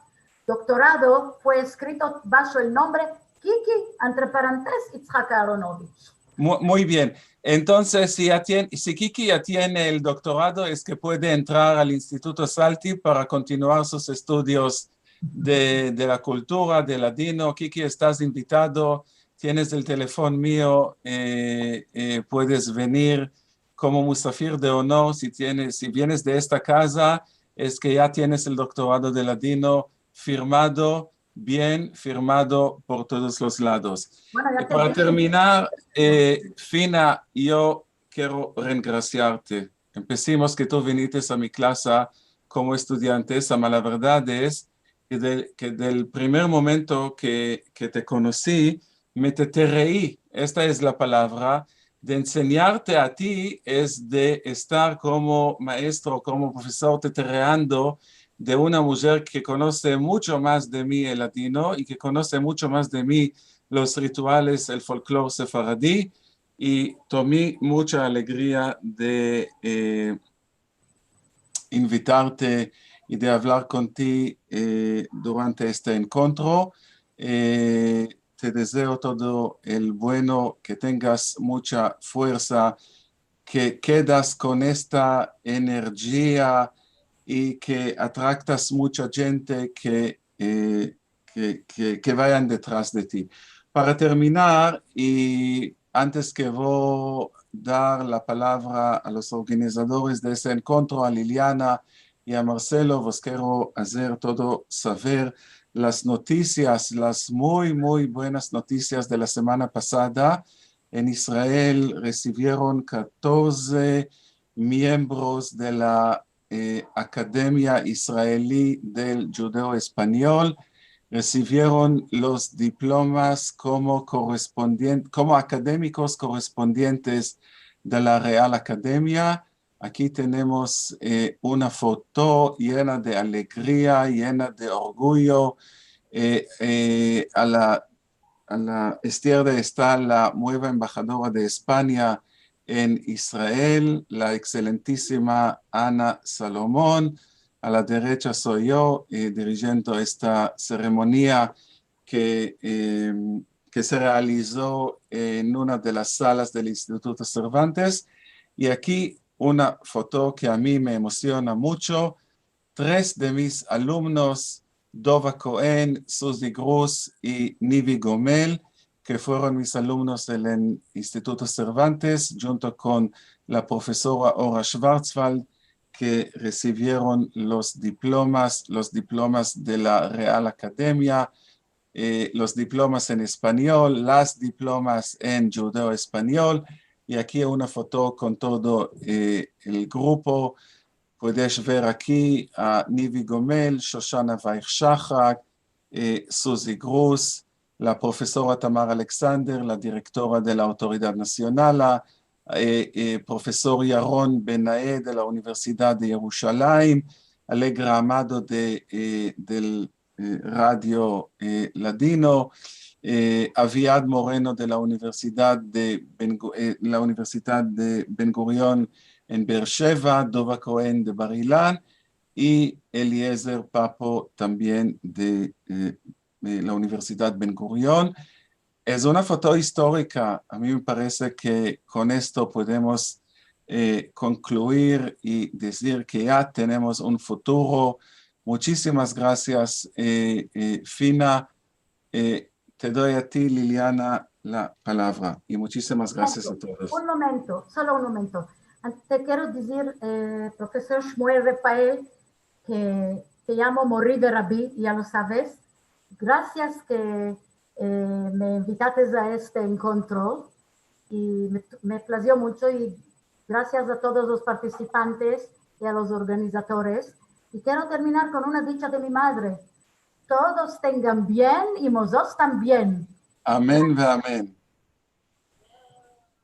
doktorado fue eskrito basho el nombre Kiki, entre parentesis, Itzhak Aharonovich. Mu- Muy bien. Entonses, si, ya tien- si Kiki ya tiene el doktorado, es ke puede entrar al Instituto Salti para kontinuar sus estudios de, de la kultura, de ladino. Kiki, estas invitado, tienes el telefon mio, e, e, puedes venir komo musafir de onor. Si tienes, si vienes de esta kaza, es ke ya tienes el doktorado de ladino firmado, bien firmado por todos los lados. Bueno, ya E te para dije. terminar, e, Fina, yo kero rengrasiarte. Empesimos ke tu vinites a mi klasa komo estudiantesa, ma la verdad es ke del, ke del primer momento ke, ke te konosi, me teterei, esta es la palavra, de ensenyarte a ti es de estar komo maestro, komo profesor, tetereando de una mujer ke konose muncho mas de mi el ladino i ke konose muncho mas de mi los rituales, el folklor sefaradi, i tomi muncha alegria de, e, invitarte i de avlar kon ti, e, durante este enkontro. E, te dezeo todo el bueno, ke tengas muncha fuersa, ke kedas kon esta enerjia i ke atraktas muncha djente ke, e, ke, ke, ke vayan detras de ti. Para terminar, i antes ke vo dar la palavra a los organizadores de este enkontro, a Liliana i a Marcelo, vos kero azer todo saver las notisias, las muy, muy buenas notisias de la semana pasada. En Israel resivieron katorze miembros de la, e, Akademia Israeli del Djudeo Espanyol. Resivieron los diplomas komo korespondien-, komo akademikos korespondientes de la Real Akademia. Aki tenemos, e, una foto yena de alegria, yena de orguyo. E, e, a la, a la izkierda esta la mueva embahadora de Espanya en Israel, la ekselentisima Ana Salomon. A la derecha so yo, e, dirijiendo esta seremonia ke, e, ke se realizo en una de las salas del Instituto Cervantes. I aki una foto ke a mi me emosiona muncho. Tres de mis alumnos, Dova Kohen, Suzi Grus i Nivi Gomel, ke fueron mis alumnos en el Instituto Cervantes, djunto kon la profesora Ora Schwarzwald, ke resivieron los diplomas, los diplomas de la Real Akademia, e, los diplomas en espanyol, las diplomas en djudeo-espanyol, i aki una foto kon todo, e, el grupo. Puedes ver aki a Nivi Gomel, Shoshana Weich-Shahak, e, Suzi Grus, la profesora Tamar Alexander, la direktora de la Autoridad Nasionala, e, e, profesor Yaron Benae de la Universidad de Yerushalayim, Alegra Amado de, e, del, e, Radio, e, Ladino, e, Aviad Moreno de la Universidad de Ben Gu-, e, la Universidad de Ben Gurion en Beer Sheva, Dova Kohen de Bar Ilan i Eliezer Papo tambien de, e, de la Universidad Ben Gurion. Es una foto istorika. A mi me parese ke kon esto podemos, e, konkluir i dizir ke ya tenemos un futuro. Munchisimas grasias, e, e, Fina. E, te doy a ti, Liliana, la palavra. I munchisimas grasias a todos. Un momento, solo un momento. An-, te kero dizir, e, profesor Shmuel Refael, ke te yamo Mori Verabi, ya lo saves. Grasias ke, e, me invitates a este enkontro i me, me plazio muncho i grasias a todos los partisipantes i a los organizadores. I kero terminar kon una dicha de mi madre. Todos tengan bien i mozos tambien. Amen ve amen.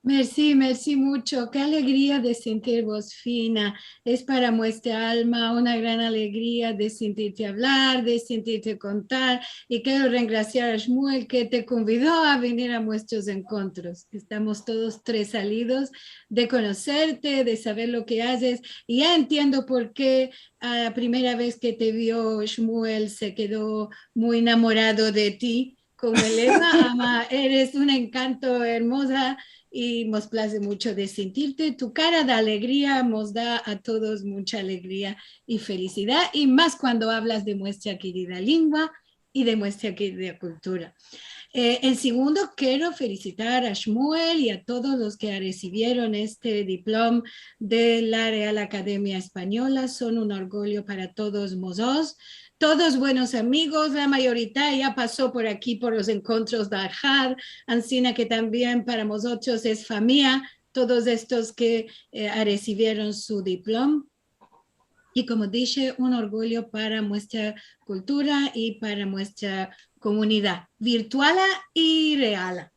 Mersi, mersi muncho. Ke alegria de sentir vos fina. Es para muestra alma una gran alegria de sentirte avlar, de sentirte kontar. I kero rengrasiar a Shmuel ke te konvido a venir a muestros enkontros. Estamos todos tres salidos de konoserte, de saver lo ke azes. I ya entiendo por ke a la primera vez ke te vio Shmuel se kedo muy enamorado de ti. Komo el lema, ama, eres un enkanto ermoza i mos plaze muncho de sentirte. Tu kara de alegria mos da a todos muncha alegria i felisidad, i mas kuando avlas de muestra kerida lengua i de muestra kerida kultura. Eh, en segundo, kero felisitar a Shmuel i a todos los ke resivieron este diplom de la Real Akademia Espanyola. Son un orgulyo para todos mozotros. Todos buenos amigos, la mayorita ya paso por aki, por los enkontros de Alhad, ansina ke tambien para mozotros es famiya, todos estos ke, eh, resivieron su diplom. I komo dishe, un orgulyo para muestra kultura i para muestra komunidad, virtuala i reala.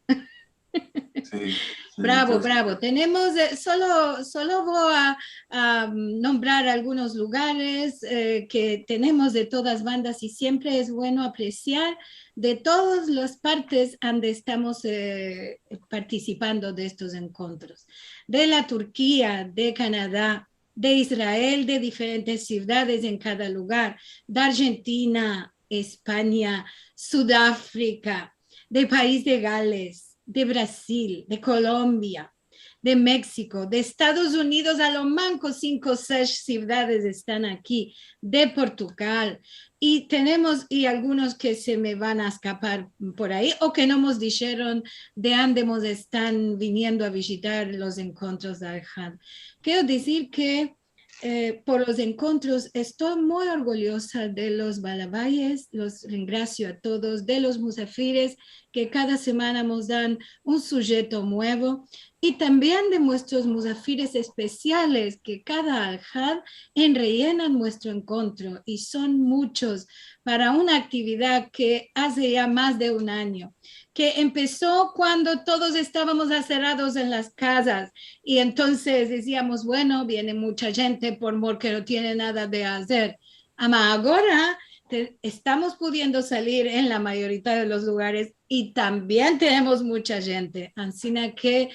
Si, si, bravo, bravo. Tenemos, eh, solo, solo vo a, a, mm, nombrar algunos lugares, eh, ke tenemos de todas bandas i siempre es bueno apresiar de todas las partes ande estamos, eh, partisipando de estos enkontros. De la Turkia, de Kanada, de Israel, de diferentes sivdades en kada lugar, de Arjentina, Espanya, Sudafrika, del pais de Gales, de Brazil, de Kolombia, de Meksiko, de Estados Unidos, a lo manko sinko, sesh sivdades estan aki, de Portugal, i tenemos, i algunos ke se me van a eskapar por ayi, o ke no mos disheron de ande mos estan viniendo a vijitar los enkontros de Alhad. Kero dizir ke eh, por los enkontros. Esto muy orgulyoza de los balabayes, los rengrasio a todos, de los musafires ke kada semana mos dan un sujeto muevo, i tambien de muestros musafires espesiales ke kada Alhad enreyenan muestro enkontro, i son munchos para una aktividad ke aze ya mas de un anyo ke empeso kuando todos estavamos aserrados en las kazas, i entonses diziamos, bueno, viene muncha djente por mor ke no tiene nada de azer. Ama agora te-, estamos pudiendo salir en la mayorita de los lugares i tambien tenemos muncha djente. Ansina ke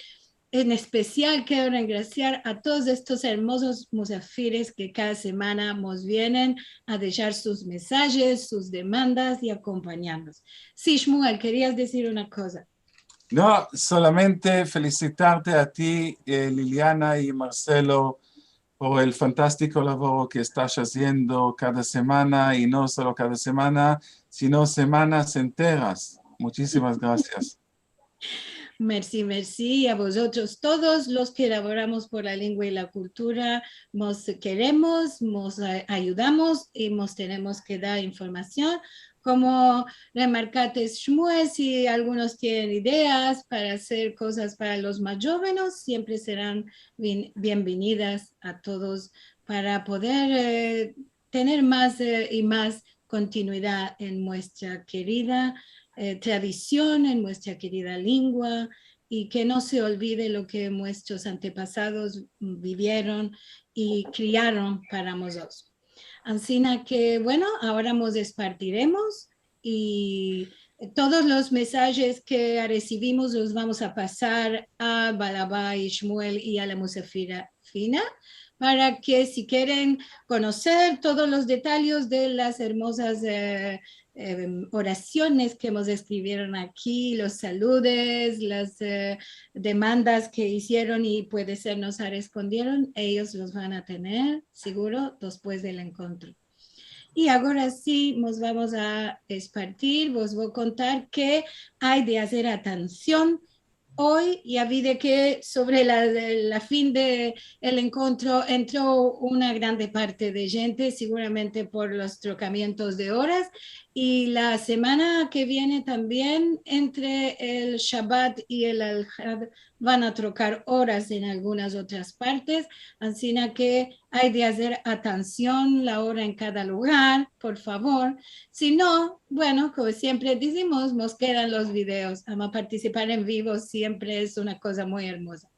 en espesial kero rengrasiar a todos estos ermozos musafires ke kada semana mos vienen a deshar sus mesajes, sus demandas i akompanyarmos. Si, Shmuel, kerias dizir una koza. No, solamente felisitarte a ti, eh, Liliana i Marcelo, por el fantastiko lavoro ke estas aziendo kada semana, i no solo kada semana, sino semanas enteras. Munchisimas grasias. Mersi, mersi a vozotros todos los ke lavoramos por la lengua i la kultura. Mos keremos, mos a-, ayudamos i mos tenemos ke dar informasion. Komo remarkates, Shmuel, si algunos tienen ideas para azer kozas para los mas djovenes, siempre seran bien-, bienvenidas a todos para poder, eh, tener mas, eh, i mas kontinuidad en muestra kerida, eh, tradision, en muestra kerida lengua, i ke no se olvide lo ke muestros antepasados vivieron i kriaron para mozotros. Ansina ke, bueno, agora mos despartiremos i todos los mesajes ke resivimos los vamos a pasar a Balabay Shmuel i a la musafira fina, para ke si keren konoser todos los detalyes de las ermozas, eh, em, orasiones ke mos eskrivieron aki, los saludes, las, eh, demandas ke izieron i puede ser no se respondieron, eyos los van a tener siguro despues del enkontro. I agora si, mos vamos a espartir, vos vo a kontar ke ay de azer atansion oy, ya vi de ke sovre la, la fin de el enkontro entro una grande parte de djente, siguramente por los trokamientos de oras, i la semana ke viene tambien entre el Shabat i el Alhad van a trokar oras en algunas otras partes, ansina ke Ay de azer atansion la ora en kada lugar, por favor. Si no, bueno, komo siempre dizimos, mos kedan los videos. Ama partisipar en vivo siempre es una koza muy ermoza.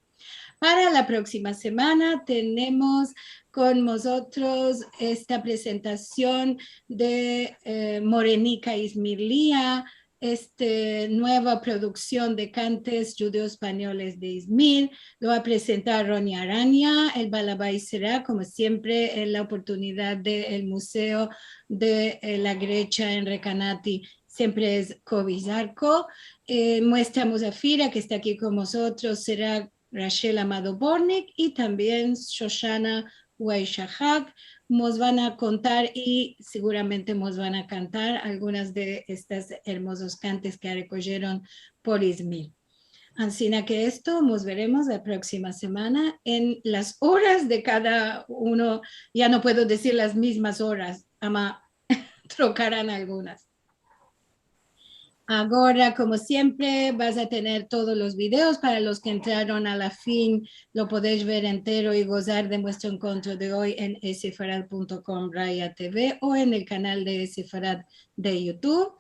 Para la proksima semana tenemos kon mozotros esta prezentasion de, eh, Morenika Izmirlia, este, nueva produksion de kantes djudeo-espanyoles de Izmir. Lo va a prezentar Roni Aranya, el balabai sera, komo siempre, en la oportunidad del Museo de, eh, la Grecha en Recanati, siempre es kovizarko. Eh, muestra Muzafira, ke esta aki kon mozotros, sera Rachel Amado Bortnick i tambien Shoshana Weishahak. Mos van a kontar i seguramente mos van a kantar algunas de estas ermozos kantes ke rekojeron por Izmir. Ansina ke esto, mos veremos la proksima semana en las oras de kada uno. Ya no puedo dizir las mizmas oras, ama trokaran algunas. Agora, komo siempre, vas a tener todos los videos. Para los ke entraron a la fin, lo podesh ver entero i gozar de muestro enkontro de oy en esefarad punto com raya T V o en el kanal de Esefarad de YouTube.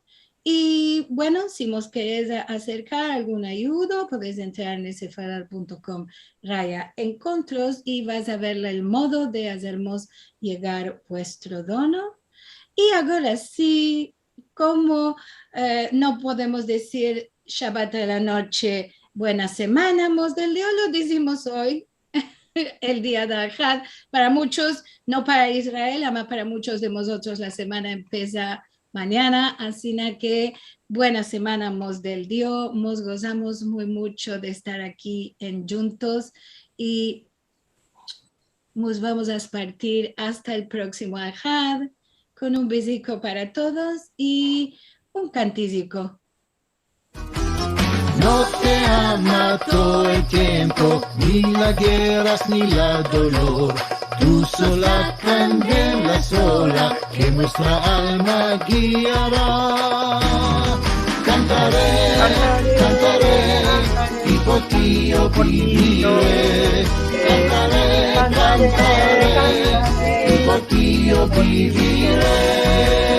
I, bueno, si mos keres a-, aserkar algun ayudo, podesh entrar en esefarad punto com raya enkontros i vas a ver el modo de azermos yegar vuestro dono. I agora si, komo, eh, no podemos dizir Shabat a la noche, buena semana, mos del dio, lo dizimos oy, el dia de Ahad. Para munchos, no para Israel, ama para munchos de mozotros la semana empesa manyana, ansina ke buena semana, mos del dio, mos gozamos muy muncho de estar aki en djuntos i mos vamos a despartir asta el proksimo Ahad kon un beziko para todos i un kantiziko. No te ama todo el tiempo, ni las gerras ni la dolor. Tu sola kandela sola ke muestra alma giara. Kantare, kantare, i por ti yo bivire. Kantare, kantare, i por ti yo bivire.